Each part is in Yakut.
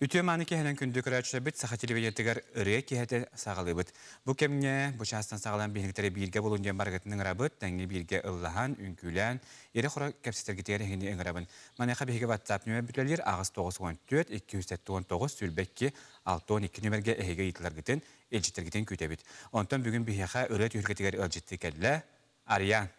Үтүө мааны киһинэн күндү көрөөччүлэрбит саха телевидениетыгар ырыа киһэтэ саҕалыыбыт. Бу кэмҥэ бу чаастан саҕалаан биһиктери бииргэ булун диэн барыгытын ыҥырабыт, тэҥҥэ бииргэ ыллаһан, үҥкүүлээн, ирэ-хоро кэпсэтэргитигэр эһигини ыҥырабын. Маныаха биһиги WhatsApp нүөмэр бүтэлиир 894 279 22 62 нүөмэргэ эһиги ыйытыларгытын, илдьиттэргитин күүтэбит. Онтон бүгүн биһиэхэ ырыа түһүлгэтигэр ыалдьыттыы кэллэ Арыйаан.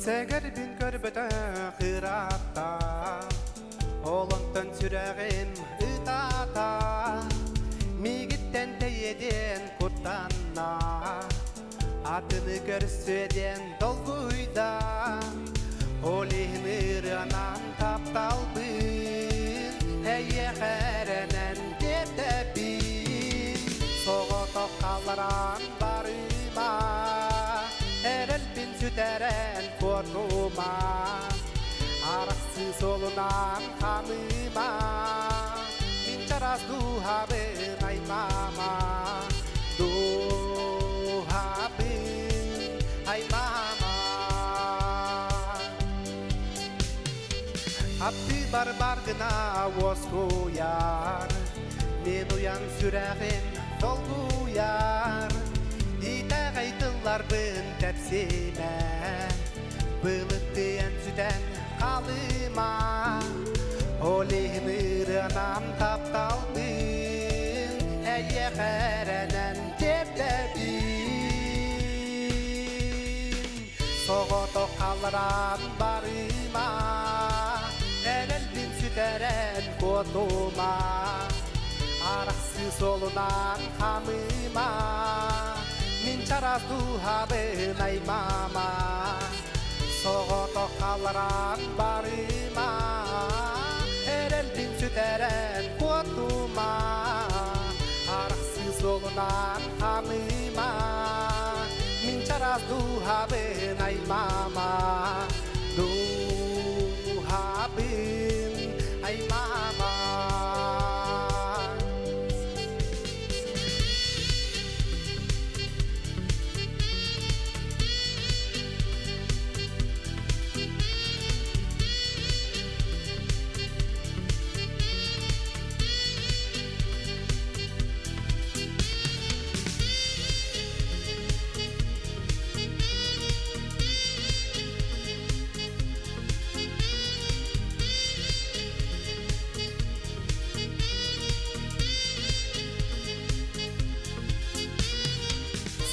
Сэгэрбин көрбөтөх ыраатта, ол онтон сүрэҕим ытаата, миигиттэн тэйиэдиэн куттанна, атыны көрсүөдиэн долгуйда, ол иһин ырыанан тапталбын эйиэхэ эрэнэн тиэрдэбин, соҕотох хаалларан барыма, эрэлбин сүтэрэн куотума, арахсыы суолунан хаамыма, мин чараас дууһабын аймаама, дууһабын аймаама. Аттыбар бар гына уоскуйар, Мен уйан сүрэҕим долгуйар, Итэҕэй тылларбын тэпсимэ, Былыттыйан сүтэн халыма, Ол иһин ырыанан тапталбын Эйиэхэ эрэнэн тиэрдэбин. Соҕотох халларан барыма, Эрэлбин сүтэрэн куотума, Арахсыы суолунан хамыма, Мин чараас дууһабын аймаама. Соҕотох халларан барыма, Эрэлбин сүтэрэн куотума, Арахсыы суолунан хамыма, Мин чараас дууһабын аймаама, дууһабын аймаама.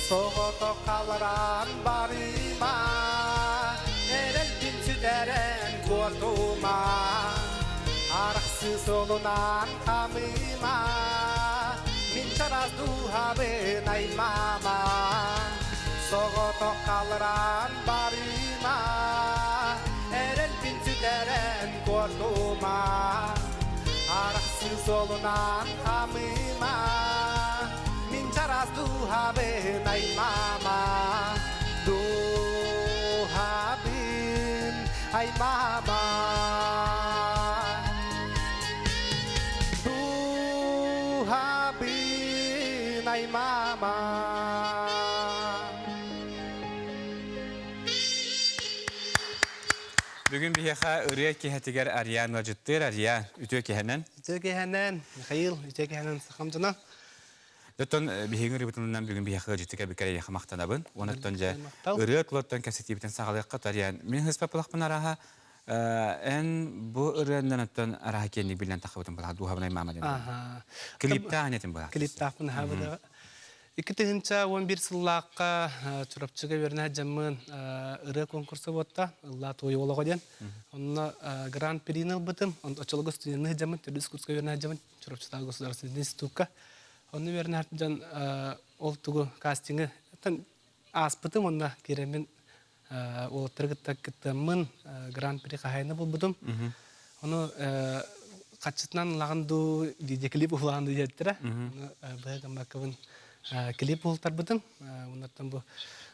Соҕотох халаран барыма, эрэлбин сүтэрэн куотума, арахсыы суолунан хамыма, мин чараас дууһабын аймаама, соҕотох халаран барыма, эрэлбин сүтэрэн куотума, арахсыы суолунан хамыма, мин чараас дууһабын аймаама, дууһабын аймаама. Дууһабын аймаама. Бүгүн биһиэхэ ырыа киэһэтигэр Ариан ыалдьыттыыр. Ариан, үтүө киэһэнэн. Үтүө киэһэнэн, Михаил, үтүө киэһэнэн сахам дьоно. Оттон биһиги ырыабытынан бүгүн биһиэхэ ыалдьытык эбиккэр эйиэхэ махтанабын. Онуттан дьэ ырыа тулаттан кэпсэтиибитин саҕалыахха Ариан. Мин хыспаппылахпын арааһа эн бу ырыаннан оттон арааһа киэнник биллэн таххыбытын былаха дууһабынай маама диэн. Клиптаах анетин былаха. Клиптаахпын аһаабыта. 2011 сыллаахха Чурапчыга үөрэнэ дьаммын ырыа конкурса буотта ыллаа туойу олоҕо диэн. Онно гран прини ылбытым. Оччолорго студенны дьаммын, төрдүс курска үөрэнэ дьаммын Чурапчытааҕы государственный институкка. Онно үөрэнэ дьон ол тугу кастингы ааспытым онно киирэммин уолаттары кытта кыттаммын гран-при хаһаайына буолбутум. Ону хаччытынан ылаҕын дуу, видеоклип уһулаҕын дуу диэттэрэ. Ону быһа гыммаккабын клип уһултарбытым. Оннуттан бу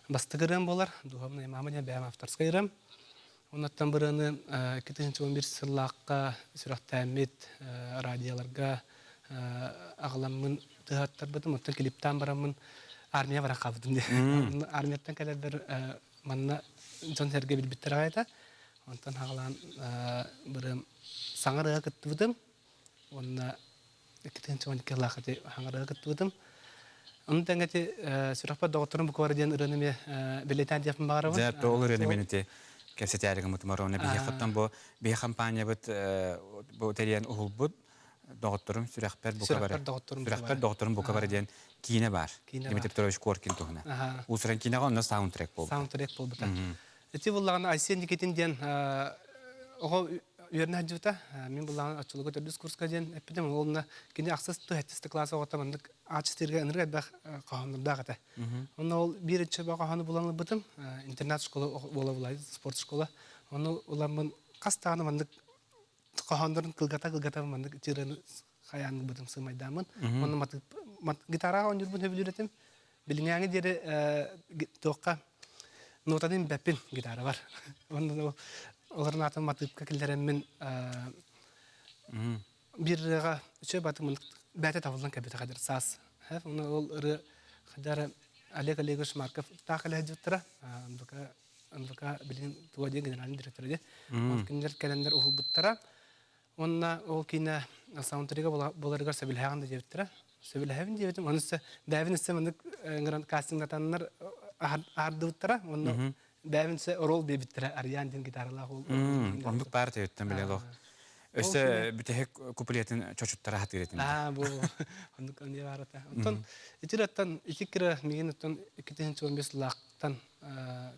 бастакы ырыам буолар. Духовная мама диэн бэйэм авторскай ырыам. Оннуттан бу ырыаны 2011 сыллаахха сүрэхтээммит радиоларга аҕаламмын тыһаттарбытым. Оттон клиптаан бараммын армия баран хаалбытым диye. Армияттан кэлэрбэр манна дьон-сэргэ билбиттэр аҕайта. Онтон хаҕалаан бырым саҥа ырыа кыттыбытым. Уонна 2012 сыллаах ити саҥа ырыа кыттыбытым. Ону тэҥэ ити сүрэхпэр доҕотторум буквара диэн ырыаны эмиэ бэлиэтээн диэхпин баҕарабын. Дьэ, ол ырыаны мен ити кэпсэтээри гыммытым орону биһиэхэттэн бу биһи компаниябыт бу тэрийэн уһулбут доҕотторум сүрэхпэр бука бары сүрэхпэр доҕотторум бука бары диэн киинэ баар. Дмитрий Петрович Коркин туһуна. Уусуран киинэҕэ онно саундтрек буолбута. Саундтрек буолбута. Ити буллаҕына Айсен Никитин диэн оҕо үөрэнэ сылдьыбыта. Мин буллаҕына оччолорго төрдүс курска диэн эппитим. Ол онно кини ахсыс сэттис кылаас оҕото маннык А4-га ынырык элбэх хоһооннордоох этэ. Онно ол биир ычча хоһоону булан ылбытым. Интернат школа буола булай спорт школа. Ону ыламмын хас даҕаны маннык хоһооннорун кылгата-кылгата маннык чырыаны хайаан ылбытым сымайдааммын. Онно гитараҕа оонньуурбун сөбүлүүр этим. Билиҥээҥи диэри туохха нотаны имбэппин гитарабар. Онно олорун аатын матыыпка киллэрэммин биир ырыаҕа үчүгэй батымын бэйэтэ табыллан кэлбитэ хадыр саас. Онно ол ырыа хадара Олег Олегович Марков таах кэлэ сылдьыбыттара. НВК НВК билигин туга диэн генеральный директора диye. Ол кинилэр кэлэннэр уһулбуттара. Уонна ол киинэ саундтрега буоларыгар сөбүлэһэҕин да диэбиттэрэ. Сөбүлэһэбин диэбитим. Ону өссө бэйэбин өссө маннык ыҥыран кастингдатаннар аһардыбыттара. Онно бэйэбин өссө ролл биэрбиттэрэ. Арыйаан диэн гитаралаах ол. Оннук баар төйөттөн билэ олох. Өссө бүтэһик куплетин чочуттара хатыыр этин. Аа бу оннук оние баар этэ. Оттон итираттан ити кыра миигин оттон 2015 сыллаахтан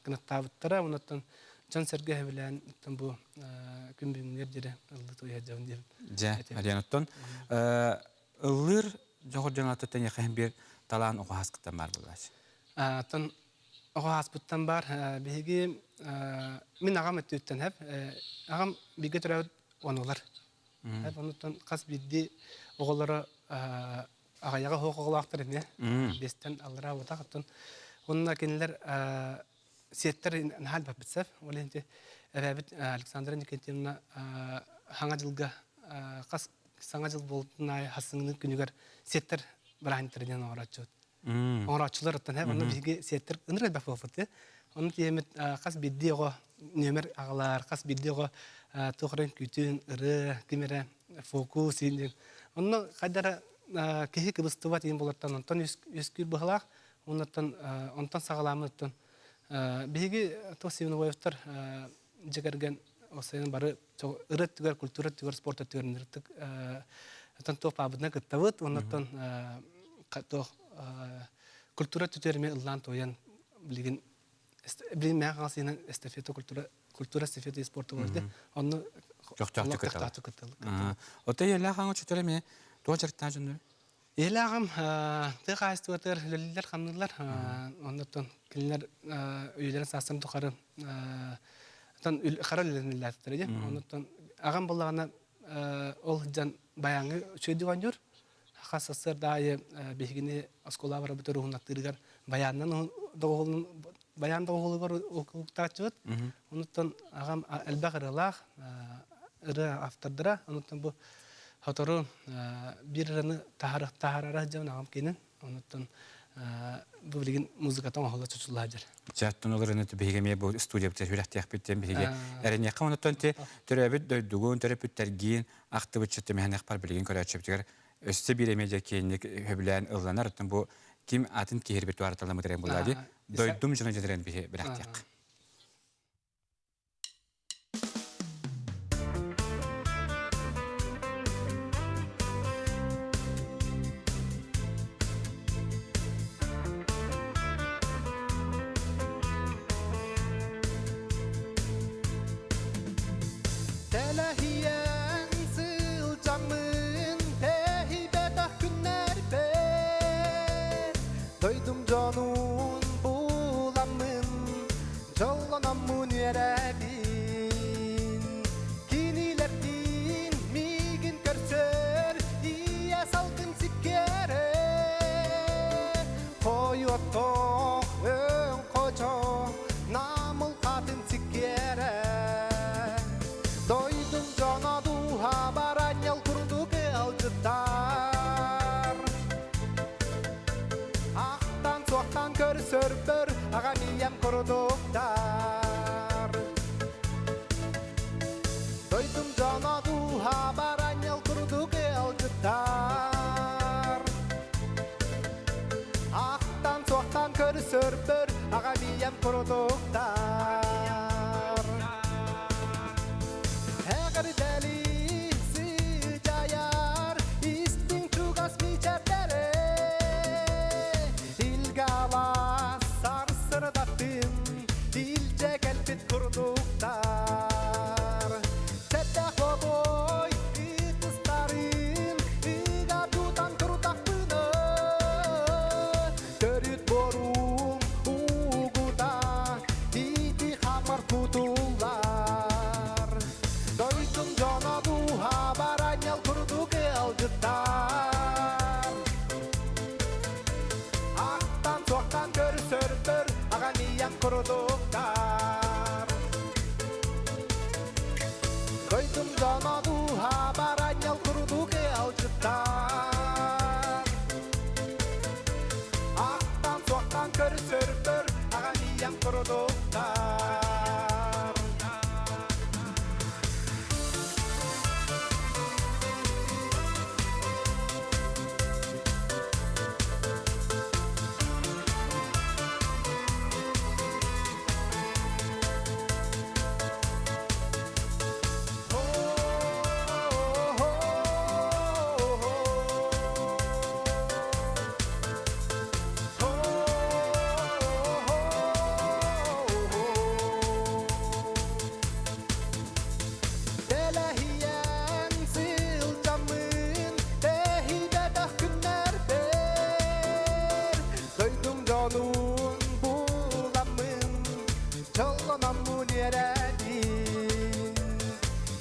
кынаттаабыттара. Онуттан дьон-сэргэ сөбүлээн оттон бу күн бүгүнгэр диэри ыллыы туйа дьон диэн. Дьэ, Ариан оттон ыллыыр дьоҕур дьон аттыттан эйиэхэ биир талаан оҕо ааскыттан баар буолааччы. Оттон оҕо ааспыттан баар биһиги мин аҕам өттүттэн хэп аҕам бииргэ төрөөбүт онулар. Хэп онуттан хас биирдии оҕолоро аҕайаҕа суох оҕолоохтор эмиэ биэстэн аллараа буотах оттон уонна кинилэр сиэттэр наһаа элбэхпит сөп. Ол иһин эбээбит Александра Никитьевна Саҥа дьылга хас Саҥа дьыл буолтун аайы хасыҥнын күнүгэр сиэттэр бырааһынньыктара диэн оҥорооччубут. Оҥорооччулар оттон онно биһиги сиэттэр ынырык элбэх буолбут. Ону тиийэммит хас биирдии оҕо нүөмэр аҕалар, хас биирдии оҕо туох эрэ үҥкүүтүн, ырыа, ким эрэ фокус диэн. Онно хайдара киһи кыбыстыбат иин болортон онтон үөскүүр быһалаах. Оннуттан онтон саҕалааммыт оттон биһиги туох Сивиновоевтар дьэ кэргэн осайын бары ырыа өттүгэр, культура өттүгэр, спорт өттүгэр ынырыктык оттон туох баабытынан кыттабыт. Оннуттан туох культура өттүгэр эмиэ ыллаан туойан билигин билигин мээн хаҥас иһинэн эстафета культура культура эстафета и спорта буолар онно көхтөөхтүк кытталлар. Оттон ийэлээх аҕаҥ учуутала эмиэ туох дьарыктаах дьоннор? Ийэлээх аҕам тыа хаһаайыстыбатыгар үлэлииллэр-хамныыллар. Оннуттан кинилэр үйэлэрин саастарын тухары оттон хара үлэлэрин үлэлээбиттэрэ дии. Оннуттан аҕам буоллаҕына ол сылдьан баяҥҥы үчүгэйдик оонньуур. Хас сарсыарда аайы биһигини оскуолаҕа барарбыт уруһуннаттыырыгар баянынан доҕуһуолун баян доҕуһуолугар уһуктааччыбыт. Онуттан аҕам элбэх ырыалаах ырыа автордара. Онуттан бу сотору биир ырыаны таһаарара сылдьабын аҕам киинин. Онуттан бу билигин музыката оҥоһулла чочулла сылдьар. Чаттан ол ырыаны биһиги эмиэ бу студиябытыгар үрэхтиэхпит диэн биһиги эрэниэххэ онуттан ти төрөөбүт дойдугун, төрөппүттэргиин ахтыбытча түмэһэнэхпар билигин көрөөччүбүтүгэр өссө биир эмиэ дьэ киэҥник сөбүлээн ылланар. Оттон бу ким атын киһи репертуарыталаммыт буолла дии. Дойдум дьоно дьэдэрэн биһи бэлэхтиэх. Тэлэһийэн сылдьаммын тэһийбэтэх күннэрбэр Дойдум дьонун буламмын дьоллономмун үөрэбин Кинилэрдиин Хойуоттоох өҥ хочо намыл хатын сиккиэрэ. Дойдум дьоно дууһа баранньал курдук ыалдьыттар. Ахтан-суохтан көрсөрбөр аҕам ийэм курдуктар. Дойдум дьоно дууһа баранньал курдук ыалдьыттар. Ахтан-суохтан көрсөрбөр аҕам ийэм курдуктар. Эҕэрдэли сыдьайар истиҥ чугас мичээрдэрэ Илгэ-алаас сарсырдаттын илдьэ кэлбит курдуктар. Сэттэх бобой ытыстарын ыга тутан турдахпына Төрүт боруум угута ити хамар кутуллар. Дойдум дьоно дууһа баранньал курдук ыалдьыттар. Ахтан-суохтан көрсөрдөр аҕам ийэм курдуктар. Дойдум дьоно дууһа баранньал курдук ыалдьыттар. Ахтан-суохтан көрсөрдөр аҕам ийэм курдуктар. Дэлэһийэн сылдьаммын тэһийбэтэх күннэрбэр Дойдум дьонун буламмын дьоллономмун үөрэдин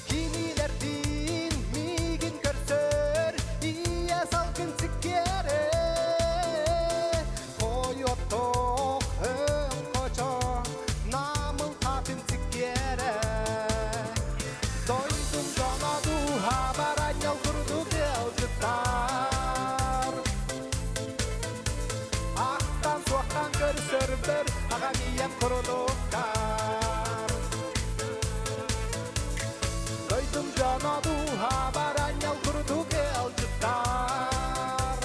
Кинилэрдиин миигин көрсөр ийэ салгын сиккиэрэ Хойуоттоох өҥ хочо намыл хатын сиккиэрэ Дойдум дьоно дууһа баранньал курдук ыалдьыттар Ахтан-суохтан көрсөрбөр аҕам ийэм курдуктар Дойдум дьоно дууһа баранньал курдук ыалдьыттар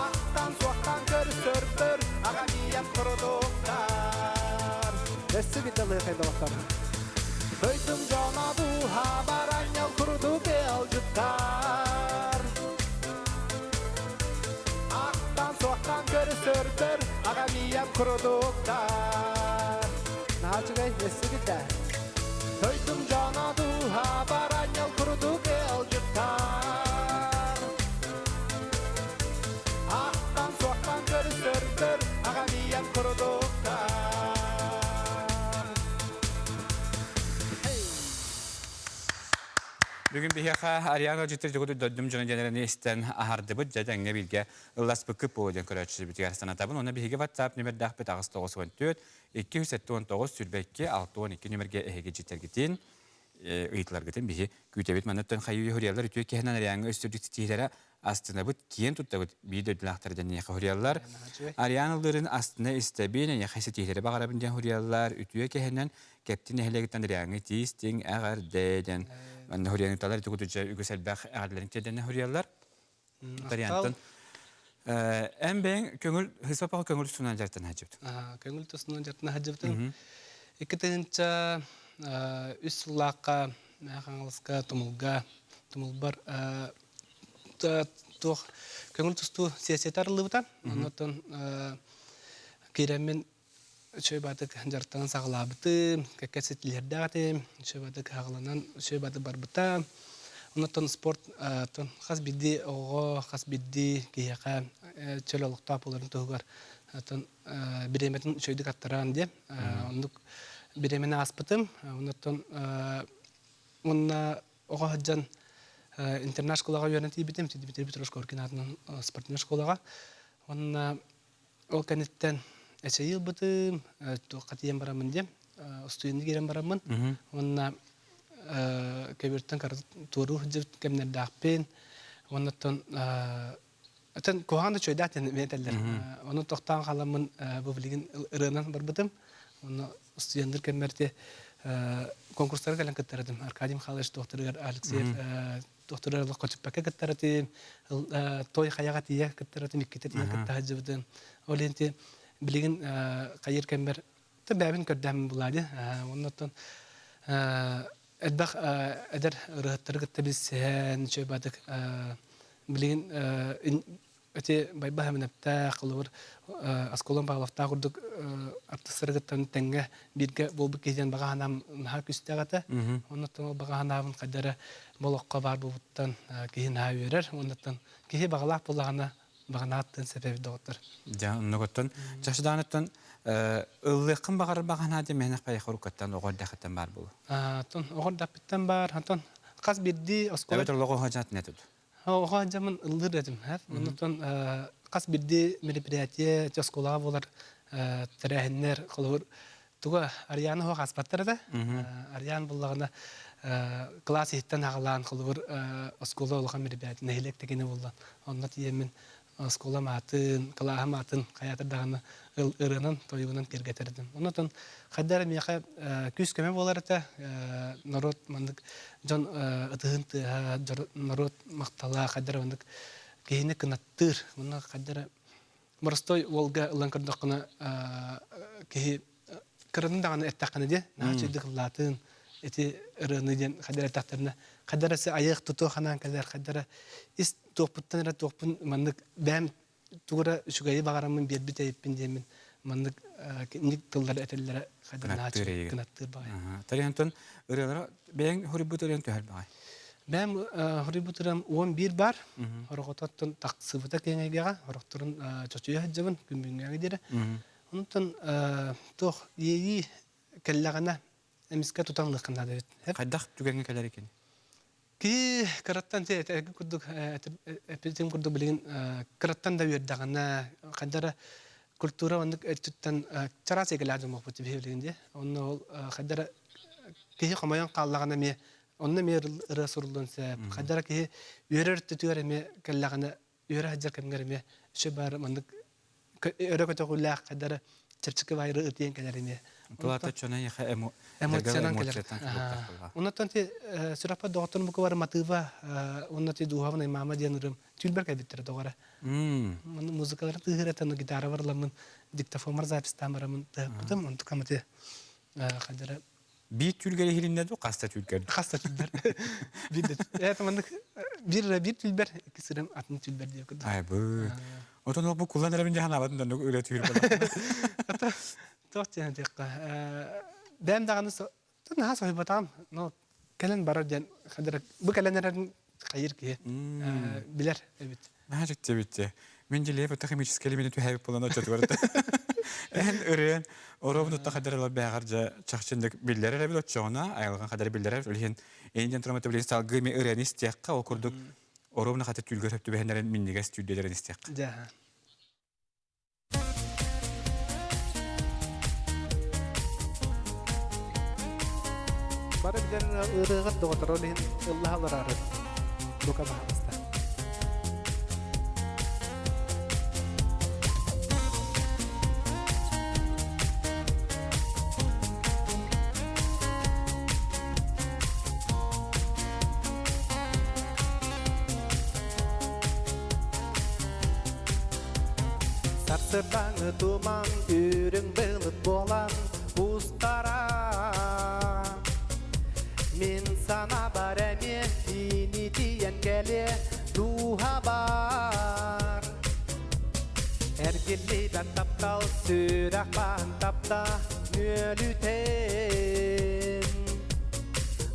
Ахтан-суохтан көрсөрбөр аҕам ийэм курдуктар Өссө биталыахай доҕоттор. Дойдум дьоно дууһа баранньал курдук ыалдьыттар. Ахтан-суохтан көрсөрбөр аҕам ийэм курдуктар. Наһаа үчүгэй, өссө битэ. Дойдум дьоно дууһа баранньал курдук ыалдьыттар. Ахтан-суохтан көрсөрбөр аҕам ийэм курдуктар. Бүгүн биһиэхэ Ариана Дьиттер дьогу дойдум дьоно диэнэрини истэн аһардыбыт дьэ дэҥҥэ бииргэ ылласпыккыт буолуо диэн көрөөччүбүтүгэр санатабын. Онно биһиги WhatsApp нүмердээхпит 894 279 22 62 нүмергэ эһиги дьиттэргитин ыйытыларгытын биһи күүтэбит. Манныттан хайыы хоруйаллар үтүө киһинэн Ариаҥҥа өстүрдүк ситиһиилэрэ астынабыт, киэн туттабыт биир дойдулаахтар диэн эйиэхэ хоруйаллар. Ариан ыллыырын астына истэбин, эйиэхэ ситиһиилэри баҕарабын диэн хоруйаллар. Үтүө киһинэн Кэптин нэһилиэгиттэн Ариаҥҥа тиис-тиҥ эҕэрдэ диэн манна хоруйаныталар ити кутуча үгүс элбэх эҕэрдэлэрин тиэрдэнэ хоруйаллар. Ариантан эн бэйэҥ көҥүл хыспапаҕа көҥүл тустуунан дьарыктана сылдьыбыт. Көҥүл тустуунан дьарыктана сылдьыбытым. 2003 сыллаахха Хаҥаласка Тумулга Тумулбар туох көҥүл тустуу сессията арыллыбыта. Оннуттан киирэммин үчүгэй баатык дьарыктанан саҕалаабытым, кэккэ ситиһиилэрдээх этим, үчүгэй баатык аҕаланан үчүгэй баатык барбыта. Оннуттан спорт хас биирдии оҕоҕо, хас биирдии киһиэхэ чөл олохтоох буоларын туһугар бириэмэтин үчүгэйдик аттаран диэн оннук бириэмэни ааспытым. Оннуттан уонна оҕо сылдьан интернат школаҕа үөрэнэ тиийбитим, Дмитрий Петрович Коркин аатынан спортивнай школаҕа. Уонна ол кэнниттэн эчэйии ылбытым, туохха тиийэн бараммын диэн, устуйаны киирэн бараммын. Уонна көбүөртэн туоруу сылдьыбыт кэмнэрдээхпин. Уоннаттан Атын куһаҕан да үчүгэйдээх диэн эмиэ этэллэр. Ону тохтоон халаммын бу билигин ырыанан барбытым. Онно студеннар кэммэр те конкурстарга кэлэн кыттар этим. Аркадий Михайлович докторыгар Алексеев докторыгар олоххо түппэккэ кыттар этим. Той хайаҕа тиийэ кыттар этим, иккитэ тиийэ кытта сылдьыбытым. Ол иһин ти билигин хайыр кэммэр бэйэбин көрдөһөммүн булаа дии. Оннуттан элбэх эдэр ырыаһыттары кытта билсиһэн, үчүгэй баатык билигин ити Байба Хэминэптээх, холобур, Асколон Павловтаах курдук артыыстары кытта тэҥҥэ бииргэ буолбут киһи диэн баҕа санаам наһаа күүстээх этэ. Оннуттан ол баҕа санаабын хайда эрэ бу олоххо баар буолбуттан киһи наһаа үөрэр. Оннуттан киһи баҕалаах буоллаҕына баҕанааттыын сөп эбит доҕоттор. Дьэ, оннугуттан чашданыттан ыллыаххын баҕарар баҕанаа диэн мээнэх байах уруккаттан оҕо эрдэхиттэн баар буолу. Тон оҕо эрдэхпиттэн баар, онтон хас биирдии оскуола Эбэтэр олоҕо хадьаатын этэ Оҕо дьамын ыллыыр этим. Оннуттан хас биирдии мероприятие оскуолаҕа буолар тэрээһиннэр холобур туга Арыйааны суох ааспаттар этэ. Арыйаан буллаҕына кылаас иһиттэн аҕалаан холобур оскуола улахан мероприятие нэһилиэк тигини буллан онно тиийэммин оскуолам аатын, кылааһым аатын хайаатар даҕаны ырыанан, тойугунан киэргэтэр этим. Оннотон хайда эрэ миэхэ күүс-көмө буолар этэ. Норуот маннык дьон ытыһын тыаһа, норуот махтала хайда эрэ маннык киһини кынаттыыр. Онно хайда эрэ боростой уолга ылан көрдөххүнэ киһи кыраны даҕаны эттэххинэ диэ наһаа үчүгэйдик ыллаатын ити ырыаны диэн хайдара эттэхтэринэ хайдара айыах тутуох ханаан кэлэр хайдара ис туохпуттан эрэ туохпун маннык бэйэм тугу эрэ үчүгэйи баҕараммын биэрбит эбиппин диэммин маннык ник тыллары этэллэрэ хайдара наһаа үчүгэй кынаттыыр баҕайы. Тарыйантан ырыалара бэйэҥ хоруйбут ырыаҥ төһөр баҕай? Бэйэм хоруйбут ырыам 11 бар. Хорохототтон тахсыбыта киэҥ эйгэҕэ, хорохторун чочуйа сылдьабын күн бүгүҥҥэ диэри. Онтон туох иэйии кэллэҕинэ эмискэ тутан ылыаххын наада эбит. Хайдах түгэҥҥэ кэлэр экен? Киһи кыраттан эргэ курдук эппитим курдук билигин кыраттан да үөрдэҕинэ хайда эрэ культура оннук өттүттэн чараас эйгэлээх дьон буолбут билигин дии. Онно ол хайда эрэ киһи хомойон хааллаҕына эмиэ онно эмиэ ырыа суруллуон сөп. Хайда эрэ киһи үөрэр өттүтүгэр эмиэ кэллэҕинэ үөрэ сылдьар кэмҥэр эмиэ үчүгэй баар маннык өрө көтөҕүүлээх хайда эрэ чэпчэки баайры ытыйан кэлэр эмиэ. Тулата чона яха эмоциянан кэлэр. Оннотон ти сүрэхпэр доҕотторум бука бары матыыба уонна ти дууһабын аймаама диэн ырым түүлбэр кэлбиттэрэ доҕоро. Музыкалары тыыһыр этэн гитара барламмын диктофомар запистаан бараммын тыһаппытым онтукам ити хайдара Биир түүлгэр иһилиннэ дуу, хас да түүлгэр? Хас да түүлбэр. Биир да это маннык биир биир түүлбэр, икки сырым атын түүлбэр диye курдук. Айбы. Отон ол бу кулан эрэ жаһанаабатын доннук үлэ түүр буолар. Ата туох диэн диэххэ бэйэм даҕаны наһаа соһуйбатаҕым. Но кэлэн барар диэн хадара бу кэлэн эрэрин хайыр киһи билэр эбит. Наһаа дьикти эбит дии. Мин дьилиэп өттө химическэй элементи түһээбит буолан оччотугар эн ырыан оруобун утта хадары бээҕэр дьэ чахчыннык биллэр эрэ бил оччоҕуна айылҕан хадары биллэрэр ол иһин эн диэн туран билин салгыы ми ырыаны истиэххэ ол курдук оруобуна хата түүлгэр сөп түбэһиннэрин минньигэс түүрдэлэрин истиэххэ. Дьэ. Бары билэр ырыаҕыт доҕотторо ол иһин ыллаһалар Бука баһаалыста. Сарсырдаҥы туман үрүҥ былыт буолан устара Мин санаабар эмиэ тиийэн кэлиэ дууһабар Эргиллибэт таптал сүрэх баһын тапта нүөлүтэн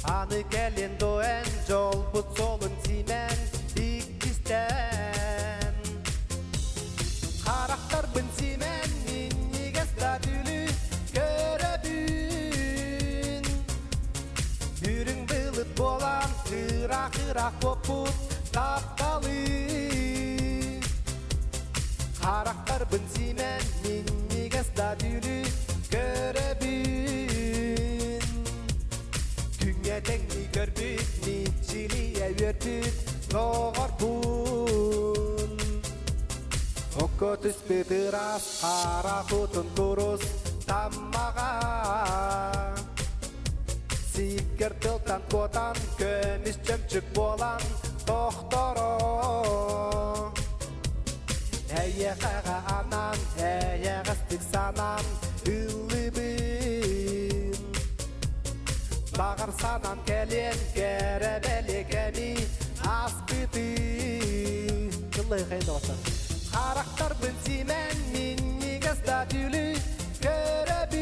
Аны кэлин дуо эн дьолбут суолун симэн иккистээн Харахтарбын симэн минньигэс да түүлү көрөбүн Үрүҥ былыт буолан ыраах-ыраах куоппут тапталы. Харахтарбын симэн минньигэс да түүлү көрөбүн. Күҥҥэ тэҥнии көрбүт, мичилийэ үөрбүт доҕорбун. Окко түспүт ыраас хара кутун курус таммаҕа. Сииккэр тылтан куотан, көмүс чөмчүк буолан тохторо. Эйиэхэҕэ анаан, эйэҕэстик санаан ыллыбын. Баҕар санаан кэлиэн кэрэ бэлиэ кэми ааспыты. Ыллыйхайын доҕоттор. Харахтарбын симэн минньигэс да түүлү көрөбүн.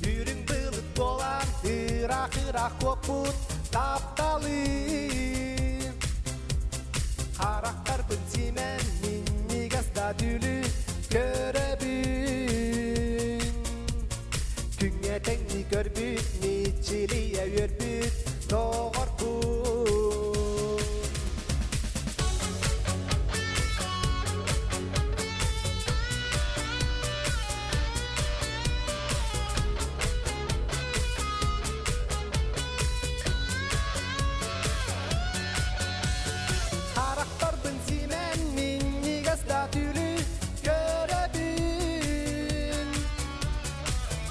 Үрүҥ былыт буолан ыраах-ыраах куоппут тапталы. Харахтарбын симэн минньигэс да түүлү көрөбүн. Күҥҥэ тэҥнии көрбүт, мичилийэ үөрбүт доҕорбун. Харахтарбын симэн минньигэс да түүлү көрөбүн.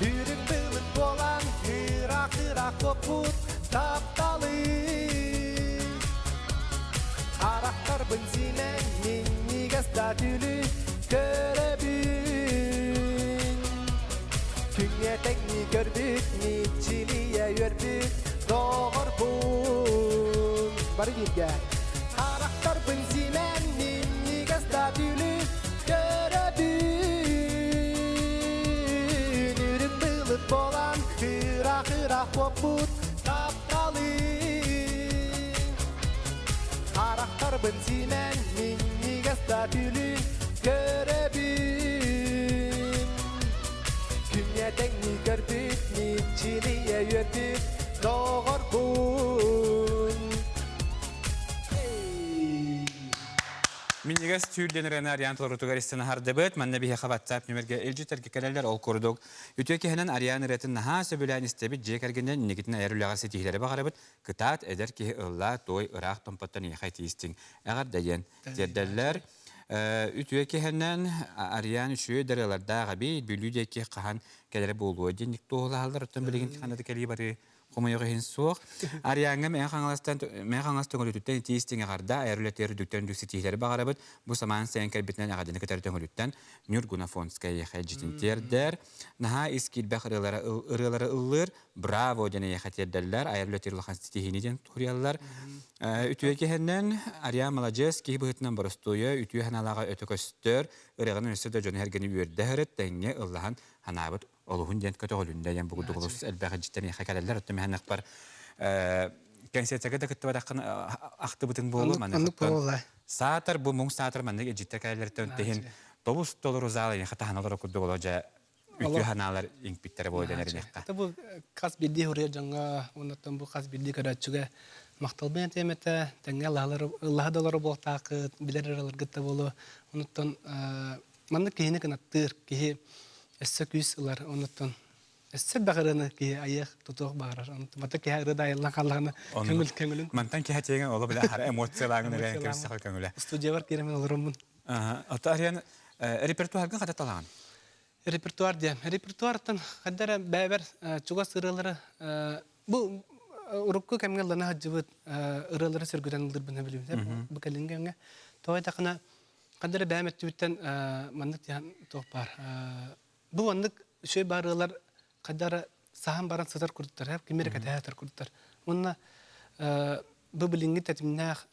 Үрүҥ былыт буолан ыраах-ыраах куоппут тапталы. Харахтарбын симэн минньигэс да түүлү көрөбүн. Күҥҥэ тэҥнии көрбүт, мичилийэ үөрбүт доҕорбун. Бары бииргэ. Харахтарбын симэн минньигэс да түүлү көрөбүн. Үрүҥ былыт буолан ыраах-ыраах куоппут тапталы. Харахтарбын симэн минньигэс да түүлү көрөбүн. Күҥҥэ тэҥнии көрбүт, мичилийэ үөрбүт доҕорбун. Минньигэс түүл диэн ырыаны Ариан толорутугар истэн аһардыбыт. Манна биһиэхэ WhatsApp нүмергэ илдьитэргэ кэлэллэр. Ол курдук, үтүө киһинэн Ариан ырыатын наһаа сөбүлээн истэбит, дьиэ кэргэнинэн инникитин айар үлэҕэ ситиһиилэри баҕарабыт. Кытаат, эдэр киһи ыллаа, туой, ыраах томпоттон эйиэхэ тиистиҥ. Эҕэрдэ диэн тиэрдэллэр. Үтүө киһинэн Ариан үчүгэй ырыалардаах эбит, Бүлүү диэки хаһан кэлэрэ буолуо диэн туоһулаһаллар. Оттон билигин ханна да кэлии барыы хомойуох иһин суох. Ариаҥҥа Мэҥэ Хаҥаластан Мэҥэ Хаҥалас Төҥүлүтүттэн итии истиҥ эҕэрдэ, айар үлэтигэр үрдүктэн үрдүк ситиһиилэри баҕарабыт. Бу самаан сайын кэлбитинэн эҕэрдэни кытары Төҥүлүттэн Ньургуна Фонская эйиэхэ илдьитин тиэрдэр. Наһаа ис киирбэх ырыалары ырыалары ыллыыр. Браво диэн эйиэхэ тиэрдэллэр. Айар үлэтигэр улахан ситиһиини диэн суруйаллар. Үтүө киһинэн Ариан маладьыас, киһи быһыытынан боростуойа, үтүө санаалааҕа өтө көстөр. Ырыаҕынан өссө да дьону-сэргэни үөрдэ сырыт, тэҥҥэ ыллаһан санаабыт олуһун диэн көтөҕүлүннэ диэн бу курдук олус элбэх илдьиттэр миэхэ кэлэллэр. Оттон миэхэ кэнсиэртэргэ да кыттыбатаххын ахтыбытыҥ буолуо. Оннук буолла. Саатар бу муҥ саатар маннык илдьиттэр кэлэллэриттэн иһин тобус толору зал эйиэхэ таһан олоро курдук оло дьэ үтүө санаалар иҥпиттэрэ буолуо дэнэр Это бу хас биирдии хуруйар дьоҥҥо уоннаттан бу хас биирдии көрөөччүгэ махталбын этиэм этэ. Тэҥҥэ ыллаһа да олорор буолтааххыт, билэр ыраларгыт да буолуо. Онуттан маннык киһини кынаттыыр, киһи өссө күүс ылар. Онуттан өссө элбэх ырыаны киһи айыах, тутуох баҕарар. Онуттан бата киһи ырыа да айыллан хааллаҕына көҥүл көҥүлүн. Мантан киһи тиэҥэ оло билэ хара эмоциялааҥын ырыан кэбистэхэ көҥүлэ. Студиябар киирэмин олороммун. Ото Ариан репертуаргын хата талаҕын? Репертуар диэн. Репертуартан хайда эрэ бэйэбэр чугас ырыалары бу урукку кэмҥэ ыллана сылдьыбыт ырыалары сөргүтэн ыллырбын билбитим. Бу кэлин кэмҥэ. Тоҕо диэтэххинэ хайда эрэ бэйэм өттүбүттэн маннык диэн туох баар. Бу маннык үчүгэй баар ырыалар хайда эрэ саһан баран сытар курдуктар, ким эрэ кэтэһэ сытар курдуктар. Уонна бу билиҥҥи тэтимнээх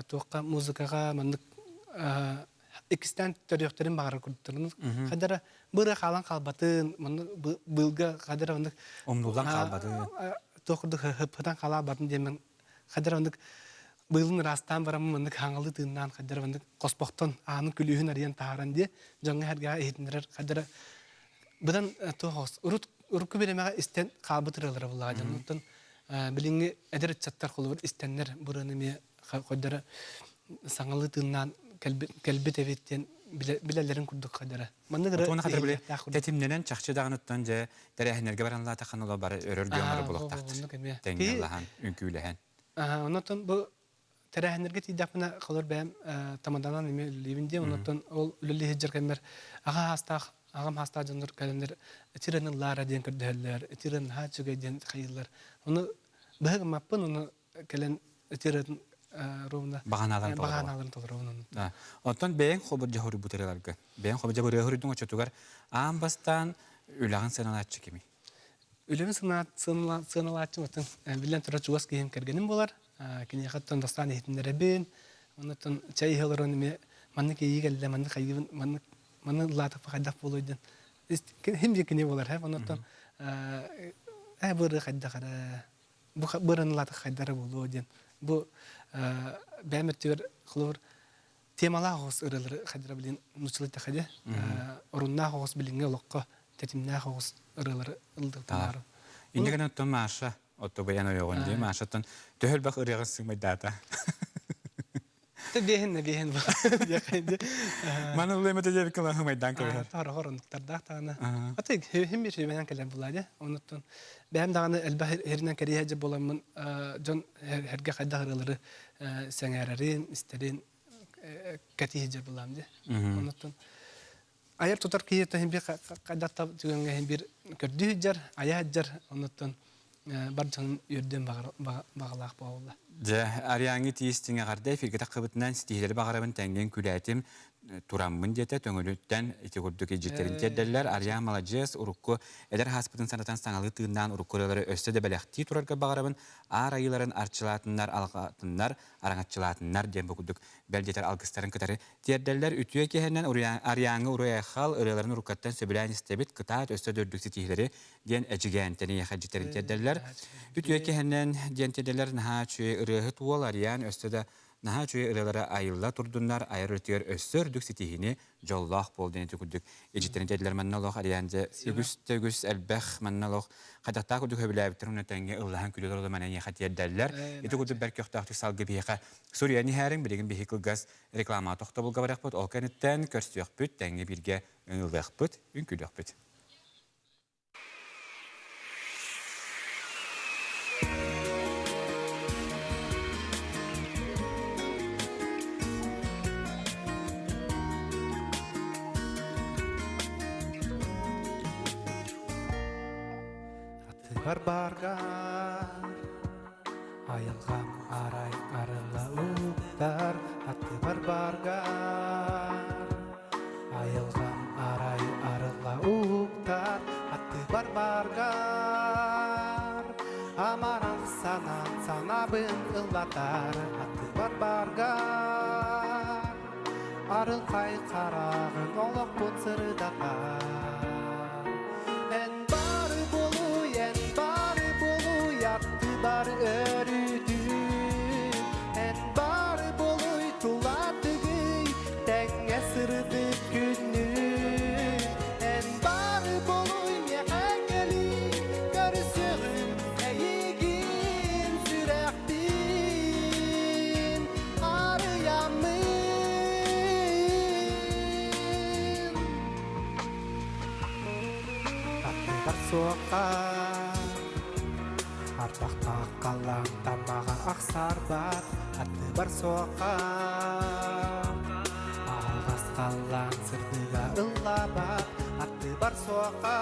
туохха музыкаҕа маннык иккистээн төрүөхтэрин баҕарар курдуктар. Хайдара бу ырыа хаалан хаалбатын, маннык быылга хайдара маннык умнуллан хаалбатын. Туох курдук хыппытан халаабатын диэмэн хайдара маннык быылын ыраастаан баран маннык хаҥалы тыыннаан хайдара маннык хоспохтон аанын күлүүһүн арыйан таһааран диэ дьоҥҥо сэргэҕэ иһитиннэрэр хайдара быдан туох урут урукку бириэмэҕэ истэн хаалбыт ырыалара буллаҕа дьон оттон билиҥҥи эдэр ыччаттар холобур истэннэр бу ырыаны эмиэ хойдоро саҥалыы тыыннаан кэлбит эбит диэн билэллэрин курдук хадара. Маннык Отуона хатыр били тэтимнэнэн чахчы даҕаныттан дьэ тэрээһиннэргэ баран лаатахан ола бары өрөр дьоннору булуохтаахтар. Тэҥҥэ үҥкүүлэһэн. Онотон бу тэрээһиннэргэ тиийдэхпинэ холор бэйэм тамаданан эмиэ үлэлиибин диэн оннуттан ол үлэлии сылдьар кэммэр аҕа хаастаах аҕам хаастаах дьоннор кэлэннэр итирэн ыллаара диэн көрдөһөллөр итирэн наһаа үчүгэй диэн хайыыллар ону быһа гыммаппын ону кэлэн итирэн ровно баҕанааларын баҕанааларын толоробун ону Оттон бэйэҥ хобурдьа хоруйбут ырыаларгын бэйэҥ хобурдьа ырыа хоруйдуҥ оччотугар аан бастаан үлэҕин сыаналааччы кимий? Үлэбин сыаналааччым атын биллэн турар чугас киһим кэргэним буолар. Киниэхэ оттон бастаан иһитиннэрэбин. Оннуттан чэй иһэ олорон эмиэ маннык иэйии кэллэ, маннык хайыыбын, маннык маны ыллаатахпа хайдах буолуой диэн. Хим же кини буолар, һэ. Оннуттан ээ быры хайдах эрэ, бу бырын ыллаатах хайдара буолуо диэн. Бу бэйэм өттүгэр холобур темалаах оҕус ырыалары хайдара билин нууччалыы тэхэдэ оруннаах оҕус билиҥҥи олоххо тэтимнээх оҕус ырыалары ылдыктанаар. Инньэ гынан оттон Маша отто баян ойоҕун дии Машаттан төһө элбэх ырыаҕын сыымайдаата? Те биэһин на биэһин Маны ылыамата диэбиккэ лаһымайдаан кэбиһэр. Тохор оннуктардаах даҕаны. Аты хим бир сүбэнэн кэлэн булаа дьэ. Онуттан бэйэм даҕаны элбэх хиринэн кэрийэ дьэ буоламмын дьон эргэ хайдах ырыалары сэҥээрэрин, истэрин кэтии сылдьар булаам дии. Онуттан айар тутар киһи иһин бир хайдах түгэҥҥэ иһин бир көрдүү сылдьар, айа сылдьар, онуттан бар дьонун үөрдүөн баҕалаах буолла. Дьэ, Ариаҥҥы тиис тиҥэҕэрдэ эфиргэ таххыбытынан ситиһиилэри баҕарабын тэҥҥин күлээтим, тураммын диэтэ төҥүлүттэн ити курдук илдьиттэрин тиэрдэллэр. Ариан маладьыас, урукку эдэр хааспытын санатан саҥалыы тыыннаан урукку ырыалары өссө да бэлэхтии турарга баҕарабын. Аар айыыларын арчылаатыннар, алҕаатыннар, араҥаччылаатыннар диэн бу курдук бэл диэтэр алгыстарын кытары тиэрдэллэр. Үтүө киһинэн Ариаҥҥа уруй-айхал ырыаларын уруккаттан сөбүлээн истэбит, кытаат өссө да үрдүк ситиһиилэри диэн эдьигээнтэн эйиэхэ дьиттэрин тиэрдэллэр. Үтүө киһинэн диэн тиэрдэллэр наһаа үчүгэй ырыаһыт уол Ариан өссө да наһаа үчүгэй ырыалара айылла турдуннар, айар үлэтигэр өссө үрдүк ситиһиини дьоллоох буол диэн ити курдук ичиттэрин тиэрдилэр манна олох Ариан дьэ үгүс да үгүс элбэх манна олох хайдахтаах курдук сөбүлээбиттэр уонна тэҥҥэ ыллаһан күлү олордо манна эйиэхэ тиэрдэллэр. Ити курдук бэрт көхтөөхтүк салгы биһиэхэ суруйан иһээриҥ билигин биһи кылгас реклама тохтобулга барыахпыт ол кэнниттэн көрсүөхпүт тэҥҥэ бииргэ ыллыахпыт үҥкүүлүөхпүт. Атыгар баргар айылҕам арай арыла уктар аттыбар баргар Айылҕам арай арылла уһуктар, аттыбар баргар. Амарах санаан санаабын ыллатар, аттыбар баргар. Арылхай хараҕын олохпун сырдатар. Эн бары буолуй, эн бары буолуй, аттыбар өрүтүн. Эн бары буолуй, тулатыгый, тэҥҥэ сырдык күннүн. Эн бары буолуй, миэхэ кэлиий, көрүсүөҕүм эйигин сүрэхпин арыйаммын. Аттыбар суохха Ардахтаах халлаан тамаҕа ахсарбат Аттыбар суохха Аһаҕас халлаан сырдыга ыллаабат Аттыбар суохха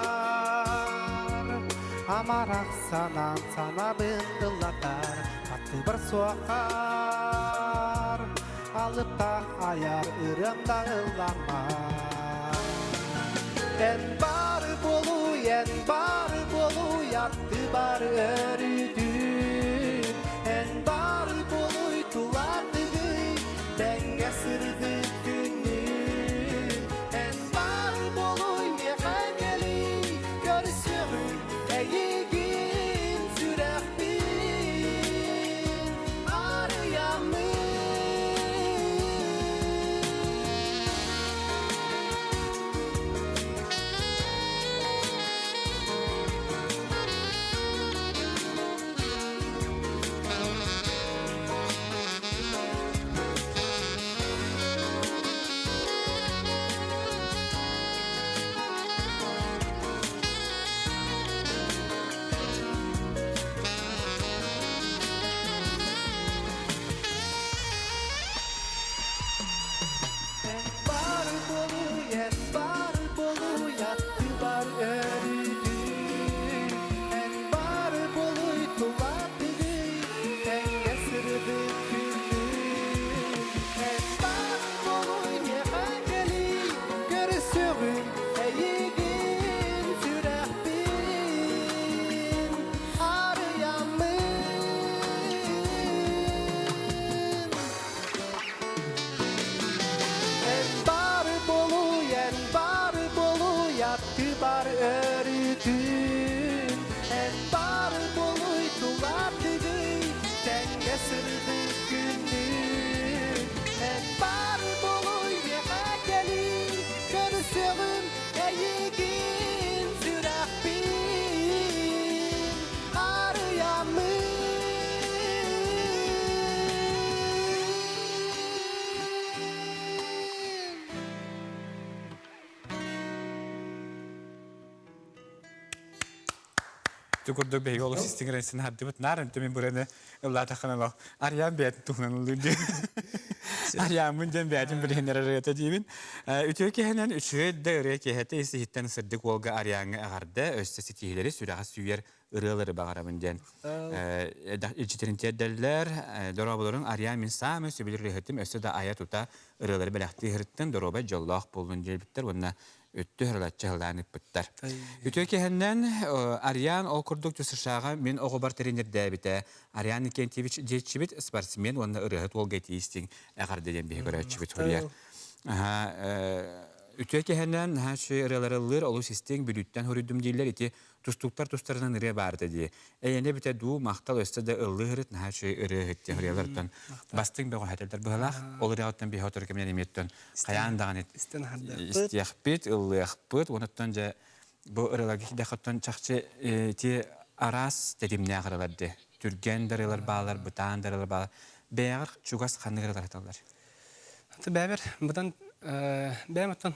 Амарах санаан санаабын ыллатар Аттыбар суоххар Алыптаах айар ырыам да ылламмат Эн бары буолуй, эн бары буолуй, атты бары өрүтүн. Эн бары буолуй, тулатыгый, тэҥҥэ сырдык күннүн. Эн бары буолуй, миэхэ кэлий, көрсүөҕүм эйигин сүрэхпин арыйаммын. Ити курдук биһиги олус истиҥ хардыбыт наар ынты мин бураны ыллаатаххына олох Арыйаан бэйэтин туһунан ыллыыр диэн. Арыйааммын диэн бэйэтин билиһиннэрэр ырыата диибин. Үтүө киһинэн үчүгэй да ырыа киэһэтэ ис иһиттэн сырдык уолга Арыйааҥҥа эҕэрдэ, өссө ситиһиилэри сүрэҕи сүүйэр ырыалары баҕарабын диэн илдьитин тиэрдэллэр. Дорооболорун Арыйаан мин саамай сөбүлүүр ырыаһытым өссө да айа-тута ырыалары бэлэхтии сырыттын, доруобай дьоллоох буоллун диэбиттэр уонна өттү ырылаччы ыһылаан ыппыттар. Үтүө киһиннэн Ариан ол курдук ТСШ-ҕа мин оҕобор тренердээбитэ. Ариан Никентьевич диэччибит спортсмен уонна ырыаһыт уолга итии-истиҥ эҕэрдэ диэн биһи көрөөччүбүт суруйар. Үтүө киһинэн наһаа үчүгэй ырыалары ыллыыр, олус истиҥ, Бүлүүттэн суруйдум дииллэр. Ити тустууктар тустарынан ырыа баарыта дии. Эйэни эбитэ дуу, махтал өссө да ыллыы ырыт, наһаа үчүгэй ырыаһыт диэн ырыалартан бастыҥ бөҕөһөтөллөр быһалаах. Ол ырыаҕыттан биһи сотору кэминэн эмиэттэн хайаан даҕаны истиэхпит, ыллыахпыт. Онуттан дьэ бу ырыаларга киирдэххиттэн чахчы ити араас тэтимнээх ырыалар дии. Түргэн да ырыалар баалар, бытаан да ырыалар баалар. Бэйэҕэр чугас ханнык ырыалар аталлар? Бэйэбэр бытан бэйэм оттон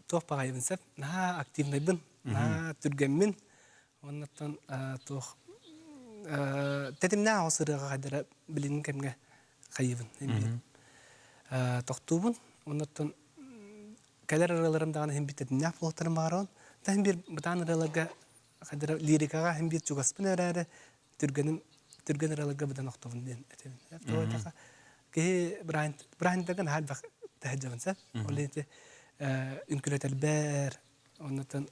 туох баҕайыбын сөп. Наһаа активнайбын, наһаа түргэммин. Оннуттан туох тэтимнээх оҕус ырыаҕа хайдара билиҥҥи кэмҥэ хайыыбын эмиэ тохтуубун. Оннуттан кэлэр ырыаларым даҕаны иһин биир тэтимнээх буолуохтарын баҕарабын. Та иһин биир бытаан ырыаларга хайдара лирикаҕа иһин биир чугаспын эрээри түргэним түргэн ырыаларга быдан охтобун диэн этэбин. Тоҕо диэтэххэ киһи бырааһынньыктарга наһаа элбэх тэһэдьэбин сэ. Ол иһин үҥкүүлэтэрбэр Оннуттан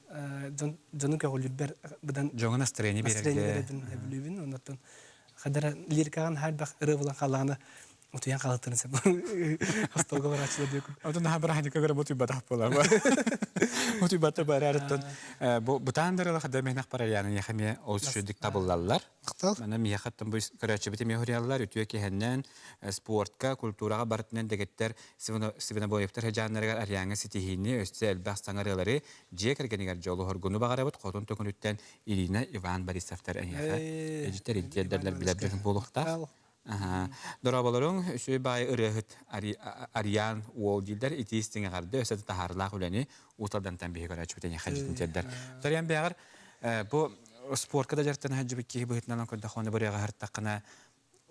дьон дьону көҕүлүүрбэр быдан Дьоҥу настроение настроение биэрэргэ биэрэбин сөбүлүүбүн. Оннуттан хадара лирикаҕын хаалбах ырыа булан хааллаҕына утуйан хаалыттарын сөп. Остуолга барааччылар диэкүн. Отун наһаа бырааһынньыкка көрө утуйбатах буолар. Утуйбата барарыттан бу бытаан дарыла хада мэнэх барарьяны яхаме ол сүдүк табыллаллар. Мана миэхэттэн бу көрөөччүбүт эмиэ хуриаллар үтүө киһэннэн спортка, культураҕа барытынан дэгиттэр Свинобоевтар сыдьааннарыгар Ариаҥҥа ситиһиини, өссө элбэх саҥа ырыалары дьиэ кэргэнигэр дьолу-соргуну баҕарабыт. Хотун төкүнүттэн Ирина, Иван Борисовтар эйиэхэ эдьиттэр илдьиэрдэллэр билэр дьон буолуохтаах. Дорооболоруҥ, үчүгэй баай ырыаһыт Ариан уол дииллэр итии истиҥ эҕэрдэ өссө да таһаарыылаах үлэни Уус-Алдантан биһи көрөөччүбүт эйиэхэ дьитин тиэрдэр. Тариан бэйэҕэр бу спортка да дьарыктана сылдьыбыт киһи быһыытынан көрдөххүнэ бу ырыаҕа сырыттаххына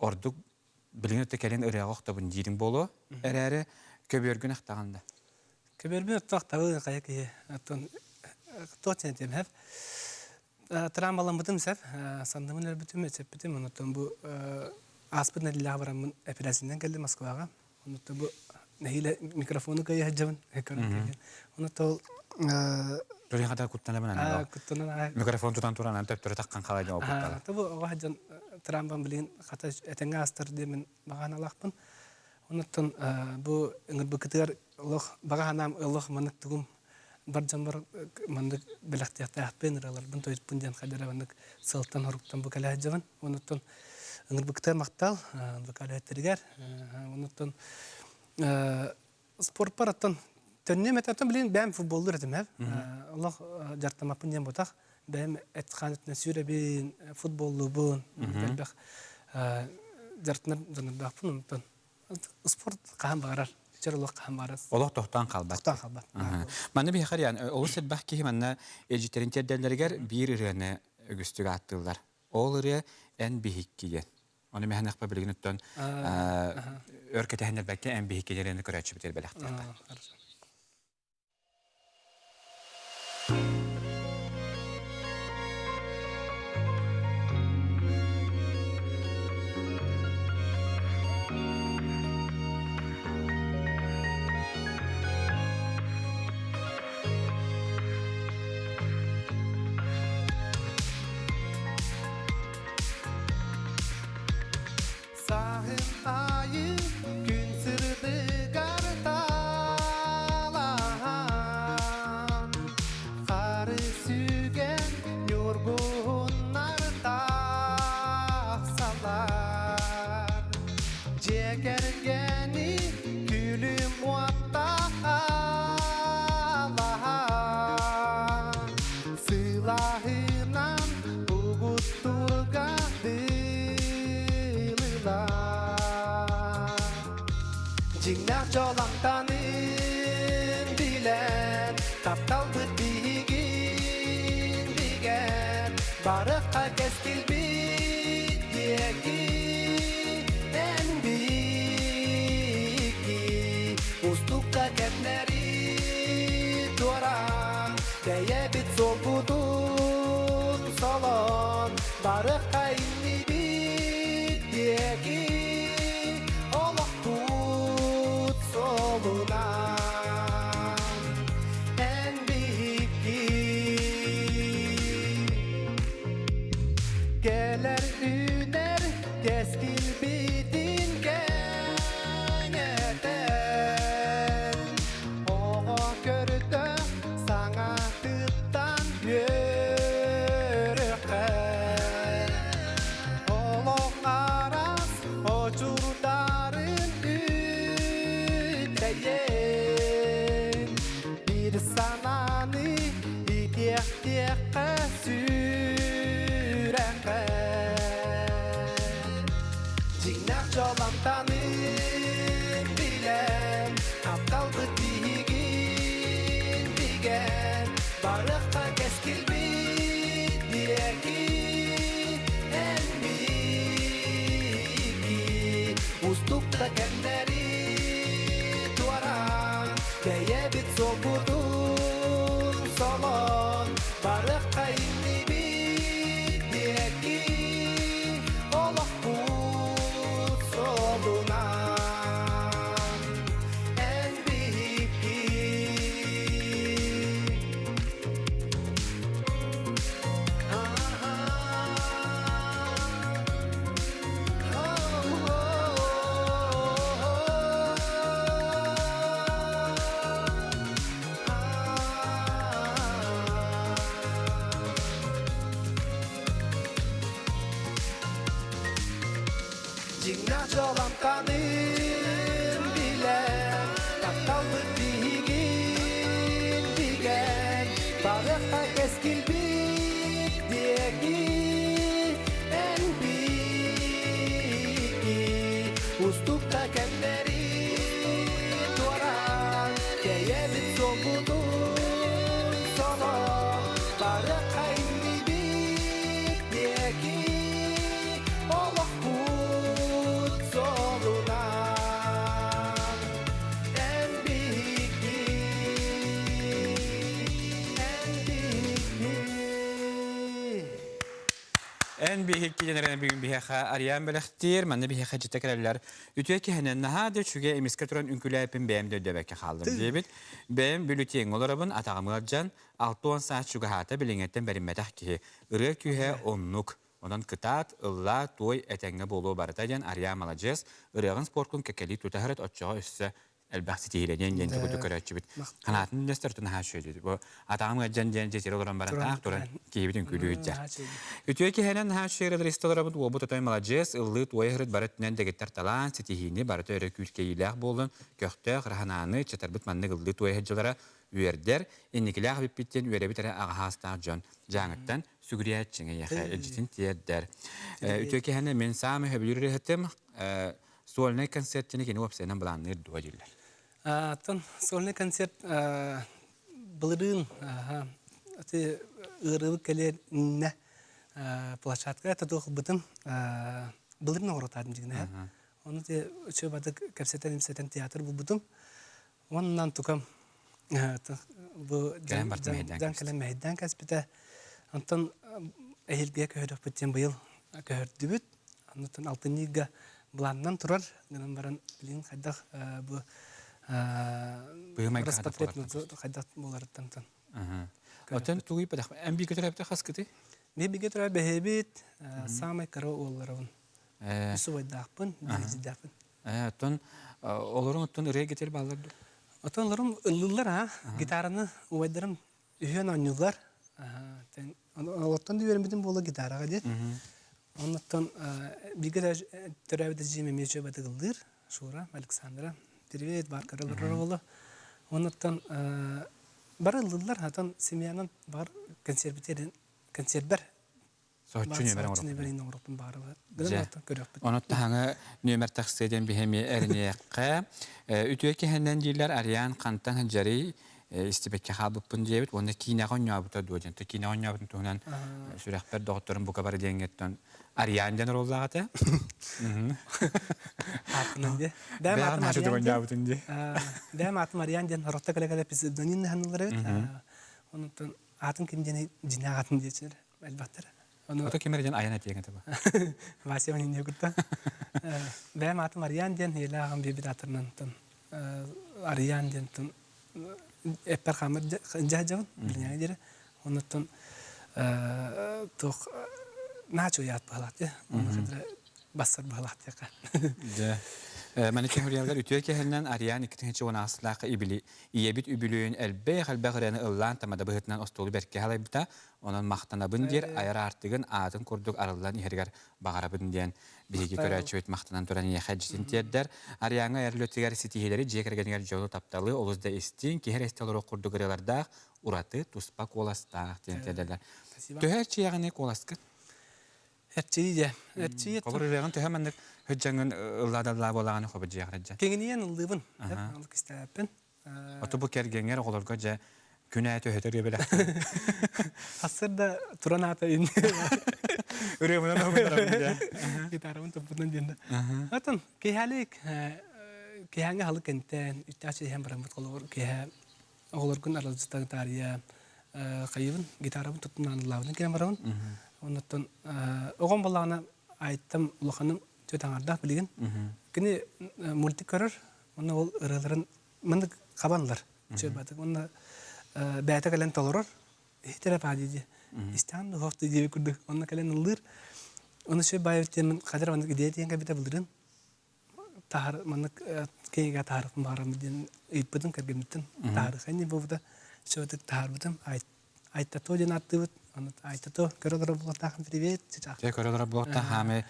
ордук билигин өттө кэлин ырыаҕа охтобун диирин буолуо эрээри көбүөргүн ахтаҕын да Көбүөрбүн өттө ахтабын хайа киһи оттон туох диэн этиэм сөп травмаламмытым сөп санныбын өлбүтүм эчэппитим онуттан бу ааспыт нэдиэлэҕэ бараммын эпэрээссийэнэн кэллим Москваҕа онуттан бу нэһиилэ микрофону кыайа сылдьабын көрөн онуттан ол Төрүн хата куттанабын куттанан микрофон тутан туран төптөрү таххан халай дьон куттала. Бу оҕо сылдьан трамбам билигин хата этэҥҥэ астар диэмин баҕаналаахпын. Онуттан бу ыҥырбыкытыгар олох баҕа санаам олох маннык тугум бар дьоммор маннык бэлэхтиэхтээхпин, ырыаларбын тойутпун диэн хайдара маннык сыалтан-соруктан бу кэлэ сылдьабын. Онуттан ыҥырбыкытыгар махтал вокалиһыттарыгар. Онуттан спортпар оттон төннүөм этэ оттон билигин бэйэм футболлуур этим ээ олох дьарыктаммаппын диэн буотах бэйэм эт-хаан өттүнэн сүүрэбин футболлуубун элбэх дьарыктанар дьоннордоохпун онтон спорт хаһан баҕарар чэр олох хаһан баҕарар олох тохтоон хаалбат тохтоон хаалбат манна биһиэхэ Риан олус элбэх киһи манна илдьиттэрин тиэрдэллэригэр биир ырыаны үгүстүк ааттыыллар ол ырыа эн биһикки диэн Ону мэһэнэхпэ билигин оттон өр кэтэһиннэрбэккэ эн биһикки диэни көрөөччүбүтүгэр бэлэхтиэххэ. Саһын айы күн сырдыгар таа. Бэйэбит суолбутун солоон, барыахха иннибит диэки олохпут суолунан. Эн биһикки кэлэр үүнэр кэскилбитин кэҥэтэн Оҕо көрдө саҥатыттан үөрүөххэ Олох араас очурдарын үтэйэн Биир санааны итиэхтиэххэ сүрэххэ Дьиҥнээх дьоломтонун билэн, тапталбыт биһигин бигэн, барыахха кэскилбит диэки эн биһиги устук да кэмнэри туораан, бэйэбит суолбутун солоон, барыахха иннибит диэки олохпут суолунан эн биһикки. Дьиҥнээх дьоломтонун билэн, тапталбыт биһигин бигэн, барыахха кэскилбит диэки эн биһиги устук да кэмнэри туораан, кэйэбит суолбутун солоон, барыахха иннибит диэки олохпут суолунан эн биһиги эн биһиги Эн биһикки диэн эрэн бүгүн биһиэхэ Ариан бэлэхтиир, манна биһиэхэ дьиттэ кэлэллэр. Үтүө киһинэн наһаа да үчүгэй эмискэ туран үҥкүлээппин бэйэм да өйдөөбөккө хааллым диэбит. Бэйэм бүлүтиэҥҥэ олоробун, атаҕым ыалдьан, 60 саас чугаһаата билиҥҥэттэн бэриммэтэх киһи. Ырыа күүһэ оннук. Онон кытаат, ыллаа, туой, этэҥҥэ буолуо барыта диэн Арыйаа маладьыас, ырыаҕын споркун кэккэлии тутаһар оччоҕо өссө элбэх ситиһиилэниэн диэн тугу көрөөччүбүт. Ханаатын үллэстэр наһаа үчүгэй. Бу атаҕым ыалдьан диэн дьиэтигэр олорон баран таах туран киһибит үҥкүүлүү сылдьар. Үтүө киһинэн наһаа үчүгэй ырыалар олоробут уолбут отой маладьыас, ыллыы туойа сырыт бары өттүнэн дэгиттэр талаан, ситиһиини барыта өрө күүркэйиилээх буоллун, көхтөөх раһанааны чатарбыт маннык ыллыы туойа сылдьалара үөрдэр, инникилээх эбиппит диэн үөрэбит эрэ аҕаһаастаах дьон дьааҥыттан сүгүрүйээччиҥ эйиэхэ илдьитин тиэрдэр. Үтүө киһини мин саамай сөбүлүүр ырыаһытым сольнай концертини кини уопсайынан былаанныыр дуо дииллэр. Оттон сольнай концерт былырыын ити ыарыыбыт кэлиэр иннинэ площадка татуох ылбытым былырыын оҥоротаатым дьигинэ. Ону те үчүгэй бадык кэпсэтэн-ипсэтэн театр булбутум. Уонунан тукам бу дьон кэлэн мэһэйдээн кэспитэ. Онтон эһиилгэ көһөрүөхпүт диэн быйыл көһөрдүбүт. Онтон алтынньыга былаанынан турар. Гынан баран билигин хайдах бу Роспотребнадзор хайдах буоларыттан Оттон тугуй бэлэх эн бииргэ төрөөбүтэ хаскыты? Мен бииргэ төрөөбүт бэһиэбит саамай кыра уолларабын. Үс убайдаахпын, биирдээхпин. Оттон олорун оттон ырыа гитар бааллар дуо? Оттон олорум ыллыыллар аа. Гитараны убайдарым үһүөн оонньууллар. Олортон да үөрэммитим буола гитараҕа диэн. Оннуттан бииргэ төрөөбүт эдьиийим эмиэ үчүгэй ыллыыр. Шура, Александра. Привет, Баркара олорор Оннуттан бары ыллыыллар. Отон семьянан бар консервбитер консервбэр Соһуччу нүөмэр оҥоруохпун. оҥоруохпун баҕарабын. Гынан оттон көрүөхпүт. Онон таһаҥы нүөмэр тахсыа диэн биһэми эриниэххэ. Үтүө киһинэн дииллэр Ариан хантан сылдьарый истибэккэ хаалбыппын диэбит уонна киинэҕэ оонньообута дуо диэн. Киинэҕэ оонньообутун туһунан сүрэхпэр доҕотторум бука бары диэҥҥэттэн Ариан диэн оруоллаах этэ. Аатынан диэ. Бэйэм аатым Ариан диэн. Бэйэм аатым Ариан диэн оротто кэлэ-кэлэ псевдоним наһанылар эбит. Онтон аатын ким диэн дьиҥнээх аатын диэчилэр элбэхтэр. Ону Ото ким эрэ диэн айан этиэҥ этэ бу. Вася инньэ кытта. Бэйэм аатым Арыйаан диэн, ийэлээх аҕам биэрбит аатырынан Арыйаан диэн эппэр хааммыт дьаһдьабын билиҥҥэ диэри. Оннуттан туох наачу уйаат быһалаах дии. Онно бассар быһалаах диэххэ. Дьэ. Маны кэһүрүйэлгэр үтүө кэһинэн Ариан 2016 сыллаахха ибили ийэбит үбүлүөйүн элбэх элбэх ырыаны ыллаан тамада быһыытынан остуолу бэркэ халайбыта. Онон махтанабын диир айар аартыгын аатын курдук арыллан иһэригэр баҕарабын диэн биһиги көрөөччүбүт махтанан туран ийэхэ дьитин тиэрдэр. Ариаҥҥа айар үлэтигэр ситиһиилэри дьиэ кэргэнигэр дьолу тапталы олус да истиҥ, киһи эрэ истэ олоруох курдук ырыалардаах, ураты туспа куоластаах диэн тиэрдэллэр. Төһө эрчийэҕиний куоласкыт? Эрчийии дьэ. Эрчийии Холобур ырыаҕын төһө маннык һыдьаҥын ыллаа-даллаа буолаҕын хобу дьиэҕэр дьэ. Киҥинийэн ыллыыбын. Ол кистээппин. Ото бу кэргэҥҥэр оҕолорго дьэ күн аайы төһөтө ырыа бэлэхтиир. Сарсыарда туран аата ин. Ырыабынан уһугуннарабын дьэ. Гитарабын туппутунан диэн да. Отон киэһэлик киэһээҥҥи аһылык кэнтэн үттээх иһэн бараммыт холобур киэһэ оҕолоргун аралдьытан таарыйа хайыбын гитарабын туттун ыллаабытын кэлэн барабын. Оннуттан оҕом буоллаҕына айттам улаханым түөт аҥардаах билигин. Кини мультик көрөр, уонна ол ырыаларын маннык хабанлар. Чөбатык уонна бэйэтэ кэлэн толорор. Иһитэрэ паа дии. Истэҕин да хоох дии курдук. Онно кэлэн ыллыыр. Оны сүр баайбыт диэн хадыр маннык идея диэн кэбитэ былырын таһар маннык кинигэ таһарыппын баҕарабын диэн ыйыппытым кэргэммиттэн таһарыха ини буолбута сөбөтүк таһарбытым Айтато диэн ааттыыбыт Айтато көрө олорор буолуохтаахын привет чычаах Дьэ көрө олорор буолуохтаах хаамы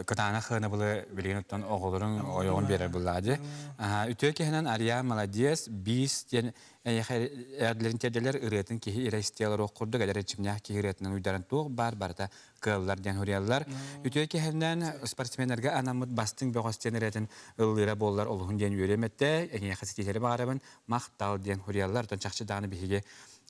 кытаанах хыанабылы билигин оттон оҕолорун ойоҕун биэрэр буллаа дии. Үтүө киһинэн Ария молодец, биис диэн эйиэхэ эрдлэрин тиэрдэлэр ырыатын киһи ирэ истиэ олоруох курдук эдэр эрчимнээх киһи ырыатынан уйдаран туох баар барыта кыаллар диэн суруйаллар. Үтүө киһинэн спортсменнарга анаммыт бастыҥ бөҕөс диэн ырыатын ыллыыра буоллар олуһун диэн үөрүөм этэ. Эйиэхэ ситиһиилэри баҕарабын. Махтал диэн суруйаллар. Оттон чахчы даҕаны биһиги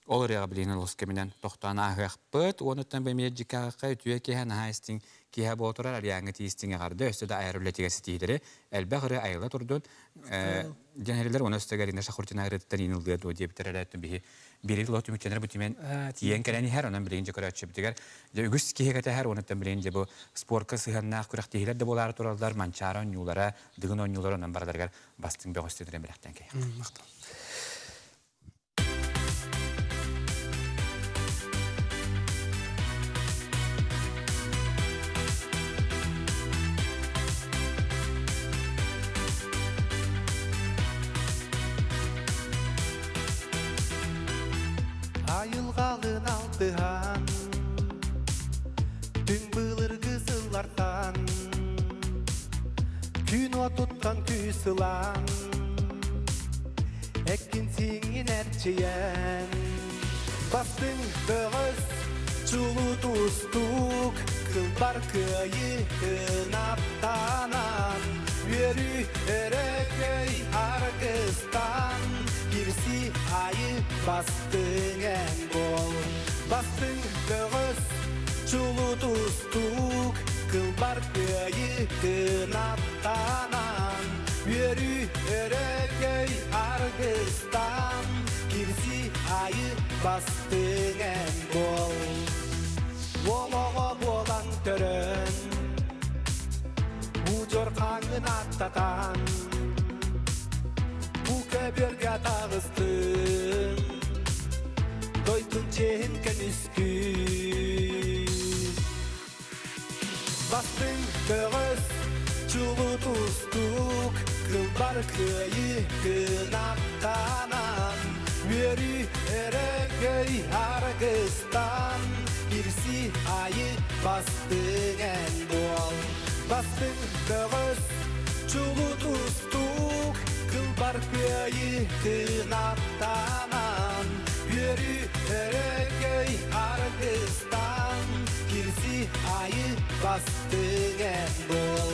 ол ырыаҕа билигин олус кэминэн тохтоон ааһыахпыт. Уонуттан бу эмиэ дьикаҕа үтүө киһи наһаа истиҥ киһи буола турар Ариаҥҥа тиистиҥ эҕэрдэ өссө да айар үлэтигэр ситиһиилэри элбэх ырыа айылла турдун диэн эрэллэр уонна өссө Галина Шахурдина ырыатыттан иин ыллыа дуо диэбиттэр эрэ биһи бири ло түмүктэнэр бу түмэн тиийэн кэлэн иһэр онон билигин дьэ көрөөччүбүтүгэр дьэ үгүс киһи кэтэһэр уонуттан билигин дьэ бу спорка сыһыаннаах күрэхтэһиилэр да буолаары тураллар Манчаары оонньуулара Дыгын оонньуулара онон барыларыгар бастыҥ бөҕөстөнөрө бэлэхтээн кэйэх. Махтал. Айылҕалын алтыһан, түҥ былыргы сыллартан, күн уотуттан күүс ылан, Эккин сиҥҥин эрчийэн, бастыҥ бөҕөс, чулуу тустуук, кылбар кыайыы кынаттанан, үөрүү өрөгөй аргыстан, кирсии айы бастыҥ эн буол. Бастыҥ бөҕөс, чулуу тустуук, кылбар кыайыы кынаттанан, үөрүү өрөгөй аргыстан, кирсии айы бастыҥ эн буол. Уол оҕо буолан төрөн, удьуор хааҥҥын аттатан, бу көбүөргэ таҕыстын, дойдун чиэһин көмүскүү. Бастыҥ көҕүс, чулуу тустуук, кылбар кыайыы кынаттанан, үөрүү өрөгөй аргыстан, кирсии айы бастыҥ эн буол. Бастыҥ көҕүс, чулуу тустуук, кылбар кыайыы кынаттанан, үөрүү өрөгөй аргыстан, кирсии айы бастыҥ эн буол.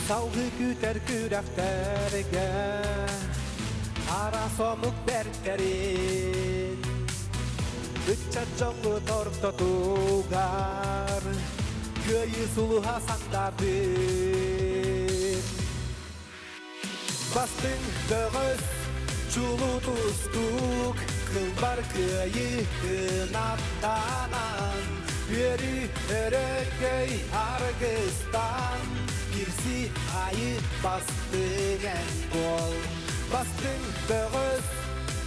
Салгыы күүтэр күрэхтэргэ араас омук бэртэрин ыччат дьоҥҥут ортотугар кыайыы сулуһа сандардын. Бастыҥ бөҕөс, чулуу тустуук, кылбар кыайыы кынаттанан, үөрүү өрөгөй аргыстан, кирси айы бастыҥ эн буол. Бастыҥ бөҕөс,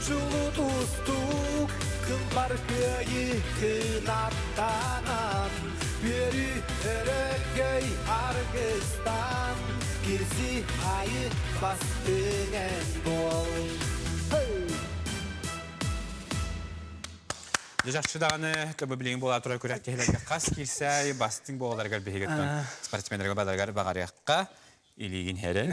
чулуу тустуук, кылбар кыайыы кынаттанан, үөрүү өрөгөй аргыстан, кирси айы бастыҥ эн буол. Дьаччы даҕаны төбө билигин буола турар күрэхтэһиилэргэ хас киирсээй бастыҥ буолаларыгар биһигиттэн спортсменнарга барарыгар баҕарыахха илиигин хэрэн.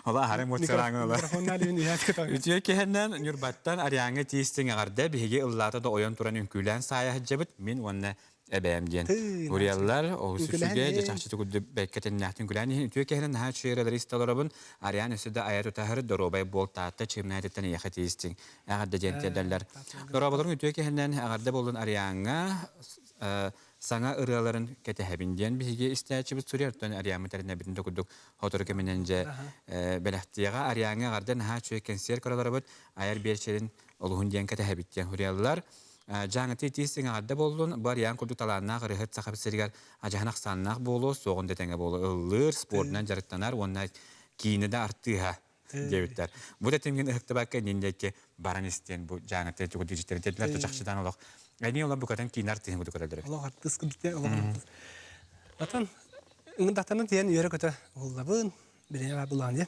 Ола аһары муцараҥы ыла. Үтүө киһинэн Ньурбаттан Ариаҥҥа тиистиҥ эҕэрдэ биһиги ыллаата да ойон туран үҥкүүлээн саайа сылдьабыт мин уонна эбээм диэн уруйаллар олус үчүгэй дьэ чахчы курдук бэккэ тэннээхтин күлээн иһин үтүө киһинэн наһаа үчүгэй ырыалары истэ олоробун Ариан өссө да айа тутаһыр доруобай буол Таатта Чыымнаайтыттан эйиэхэ тиистиҥ эҕэрдэ диэн тиэрдэллэр дорооболорун үтүө киһинэн эҕэрдэ буоллун Ариаҥҥа саҥа ырыаларын кэтэһэбин диэн биһиги истээччибит суруйар оттон Ариаммыт эрэнэбитин да курдук сотору кэминэн дьэ бэлэхтиэҕэ Ариаҥҥа эҕэрдэ наһаа үчүгэй кэнсиэр көрөлөрөбүт айар биэрчэрин олуһун диэн кэтэһэбит диэн суруйаллар Дьааҥыты итии эҕэрдэ буоллун, бу Ариан курдук талааннаах ырыаһыт Саха сиригэр адьаһын ахсааннаах буолуо, суоҕун да тэҥэ буолуо ыллыыр, спордунан дьарыктанар уонна киинэ да артыыһа диэбиттэр. Бу да тимгин ыһыктыбакка иннин диэки баран истиэн бу Дьааҥыты тугу диэжиттэрин тиэрдилэр чахчытан олох эни олох букатын киинэ артыыһын курдук көрөллөр. Олох артыыс курдук олох артыыс. Отон ыңырдахтарына тиийэн үөрэ-көтө уһуллабын, билиҥэ баар булаан дии.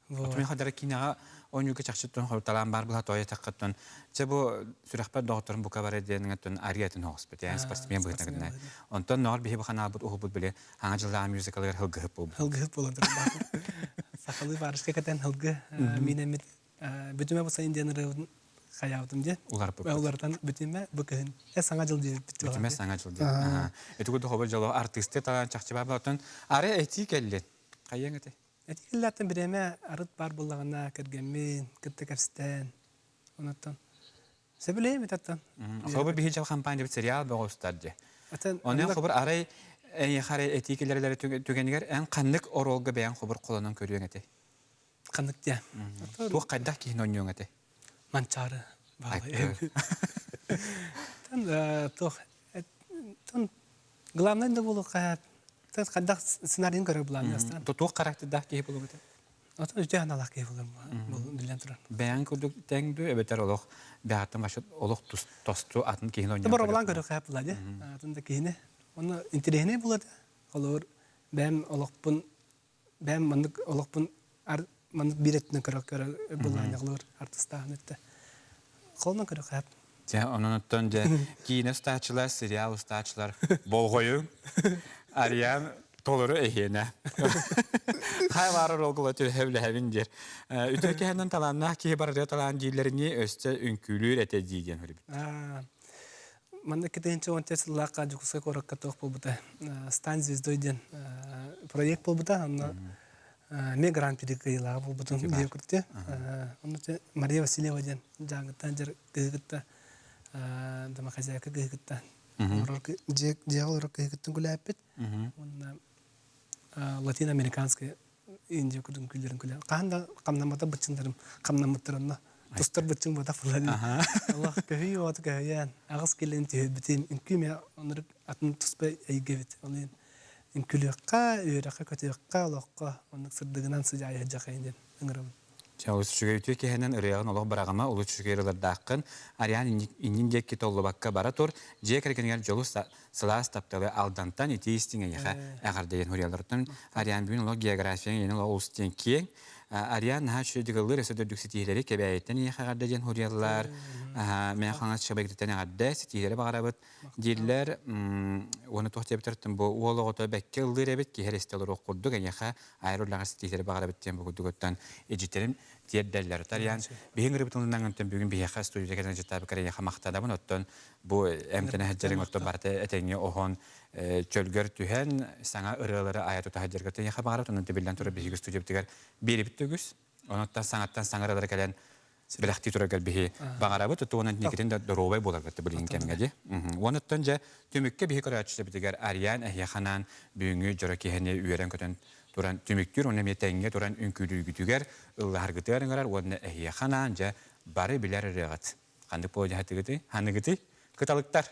Вот. Мин хадара киинэҕэ оонньууга чахчыттан талаан баар була тоойо таххаттан чэ бу сүрэхпэр доҕотторум бука бары диэн ариятын оҕуспут ян спортсмен быһыытынан онтон ноор биһи бу ханаабыт уһубут били хаҥа дьыллааҕы мюзиклыгар һылгыһып буолбут һылгыһып буолан турар сахалыы баарышка кэтэн һылгы миинэммит бүтүмэ бу сайын диэн ырыабын хайаабытым диэн уларпыппыт уларытан бүтүмэ бу кыһын э саҥа дьыл диэбиппит бүтүмэ саҥа дьыл диэн ити курдук хобо дьоло артыысты талаан чахчы баар буолтон ары этии кэллин хайыаҥ этэй Эти киллэртэн бириэмэ арыт баар буоллаҕына кэргэммин кытта кэпсэтэн, онуттан сөбүлэйим этаттан. Холобур биһи дьыл компаниябыт сериал бөҕө устар дии. Онон холобур арай эйиэхэ арай этии киллэрэлэрэ түгэнигэр эн ханнык оруолга бэйэҥ холобур холонон көрүөҥ этэй? Ханнык диэн? Туох хайдах киһини оонньуоҥ этэй? Манчаары баалай. Тан туох тон главное да буолуохха хайдах сценарийын көрөр былаан астан. Туох характердаах киһи буолуом этэ? Отон үтүө аналаах киһи буолуом биллэн турар. Бэйэҥ курдук тэҥ дуу эбэтэр олох бэйэҕиттэн вообще олох тосту атын киһини оонньоон Боробулаан көрүөххэ була дии. Атын да киһини. Онно интэриэһинэй буолар. Холобур бэйэм олохпун бэйэм маннык олохпун маннык биир өттүнэн көрө көрө былаанньаҕылыыр артыстааһын өттө. Холонон көрүөххэ Дьэ, онон оттон дьэ киинэ устааччылар, сериал устааччылар болҕойуҥ. Ариан толору эһиэнэ. Хай баарар олгула түһэбилэһэбин диэр. Үтүө киһинэн талааннаах киһи барарыа талаан дииллэринии өссө үҥкүүлүүр этэ дии диэн хөрүбүт. Манна 2014 сыллаахха Дьокуускай куоракка туох буолбута «Стань звездой» диэн проект буолбута. Онно эмиэ гран-при кыайыылааҕа буолбутун диэн курдук. Онно Мария Васильева диэн дьааҥыттан дьар кыһы кытта домохозяйка кыһы кытта дьиэҕэ олорор кыһы кытта гулээппит. Уонна латино-американскай Индия курдук күллэрин күлэ. Хаһан да хамнаммата быччындарым хамнаммыттар онно. Тустар быччын буотах буолан. Аллах көһүй уоту көһүйэн, аҕыс килин түһүбүтүн, үҥкүү мэ оннук атын туспа эйгэбит. Онун үҥкүлүөххэ, үөрэххэ, көтүөххэ, олоххо оннук сырдыгынан сыдьаайа дьахайын диэн ыҥырабын. Чэ, олус үчүгэй үтүө киһинэн ырыаҕын олох быраҕыма, олус үчүгэй ырыалардааххын. Ариан иннин диэки толлубакка бара тур, дьиэ кэргэнигэр дьолу сылаас тапталы Алдантан итии истиҥ эйиэхэ эҕэрдэйэн суруйалларыттан Ариан бүгүн олох географияҥ иэнэ олус диэн киэҥ. Ариан наһаа үчүгэйдик ыллыыр, өссө да үрдүк ситиһиилэри Кэбээйиттэн эйиэхэ эҕэрдэ диэн суруйаллар. Мэҥэ Хаҥалас Чабайгытыттан эҕэрдэ, ситиһиилэри баҕарабыт дииллэр. Уонна туох диэбиттэр бу уол оҕото бэккэ ыллыыр эбит, киһи эрэ истэ олоруох курдук эйиэхэ айар үлэҕэ ситиһиилэри баҕарабыт диэн бу курдугуттан ижиттэрим тиэрдэллэр. Ариан, биһиҥ ырыбытылынан бүгүн биһиэхэ студия кэлэн дьыттаабыккар эйиэхэ махтанабын. Оттон бу эмтэнэ сылдьарыҥ оттон барыта этэҥҥэ оһон чөлгөр түһэн саҥа ырыалары айа тута сылдьарга тэйиэхэ баҕарабыт. Онон биллэн турар биһиги студиябытыгар биэрибит да үгүс. Онуттан саҥаттан саҥа ырыалары кэлэн бэлэхтии тураргар биһи баҕарабыт. Туонан никитин да доруобай буоларга билигин кэмҥэ дии. Уонуттан дьэ түмүккэ биһи көрөөччүлэрбитигэр Ариан эһиэхэ анаан бүгүҥҥү дьоро киһини үөрэн-көтөн туран түмүктүүр уонна эмиэ тэҥҥэ туран үҥкүүлүүргүтүгэр ыллаһаргытыгар ыҥырар уонна эһиэхэ анаан дьэ бары билэр ырыаҕыт. Ханнык буолуо Ханыгытый? Кыталыктар.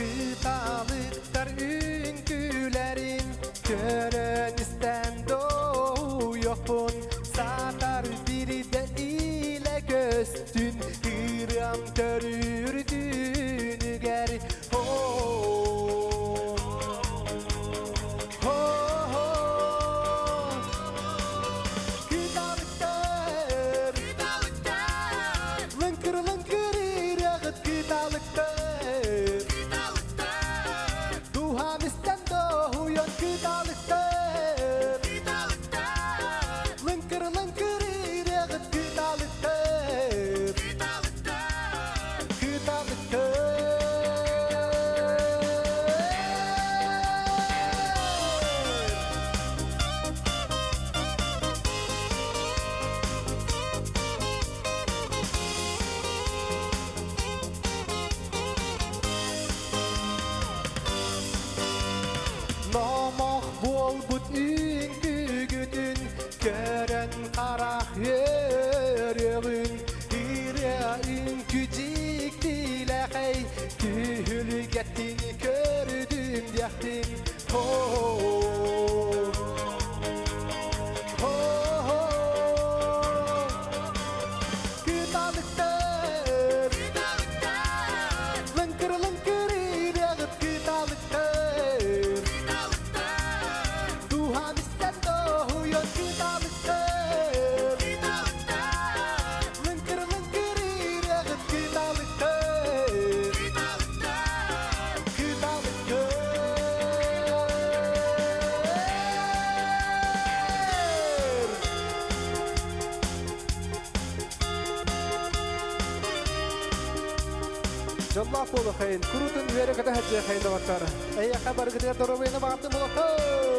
Кыталыктар үҥкүүлэрин көрөн истэн доуйохпун саатар биридэ илэ көстүн ырыам төрүүр түүнүгэр Кыталыктар Лыҥкыр лыҥкыр ырыаҕыт кыталыктар Дууһам истэн доһуйан кыталыктар Лыҥкыр лыҥкыр ырыаҕыт кыталыктар Кыталыктар Номох буолбут үҥкүүгүтүн көрөн харах үөрүөҕүн ырыа үҥкүү дьиктилэхэй түһүлгэттин көрдүм диэхтин Кыталыктар Лыҥкыр лыҥкыр ырыаҕыт кыталыктар Дууһам истэн доһуйан кыталыктар Лыҥкыр лыҥкыр ырыаҕыт кыталыктар Кыталыктар Дьоллоох буолуохайын, куруутун үөрэ-көтө сылдьыахайын доҕоттор. Эйиэхэ барыгытыгар доруобуйаны баҕардым буолуохтун!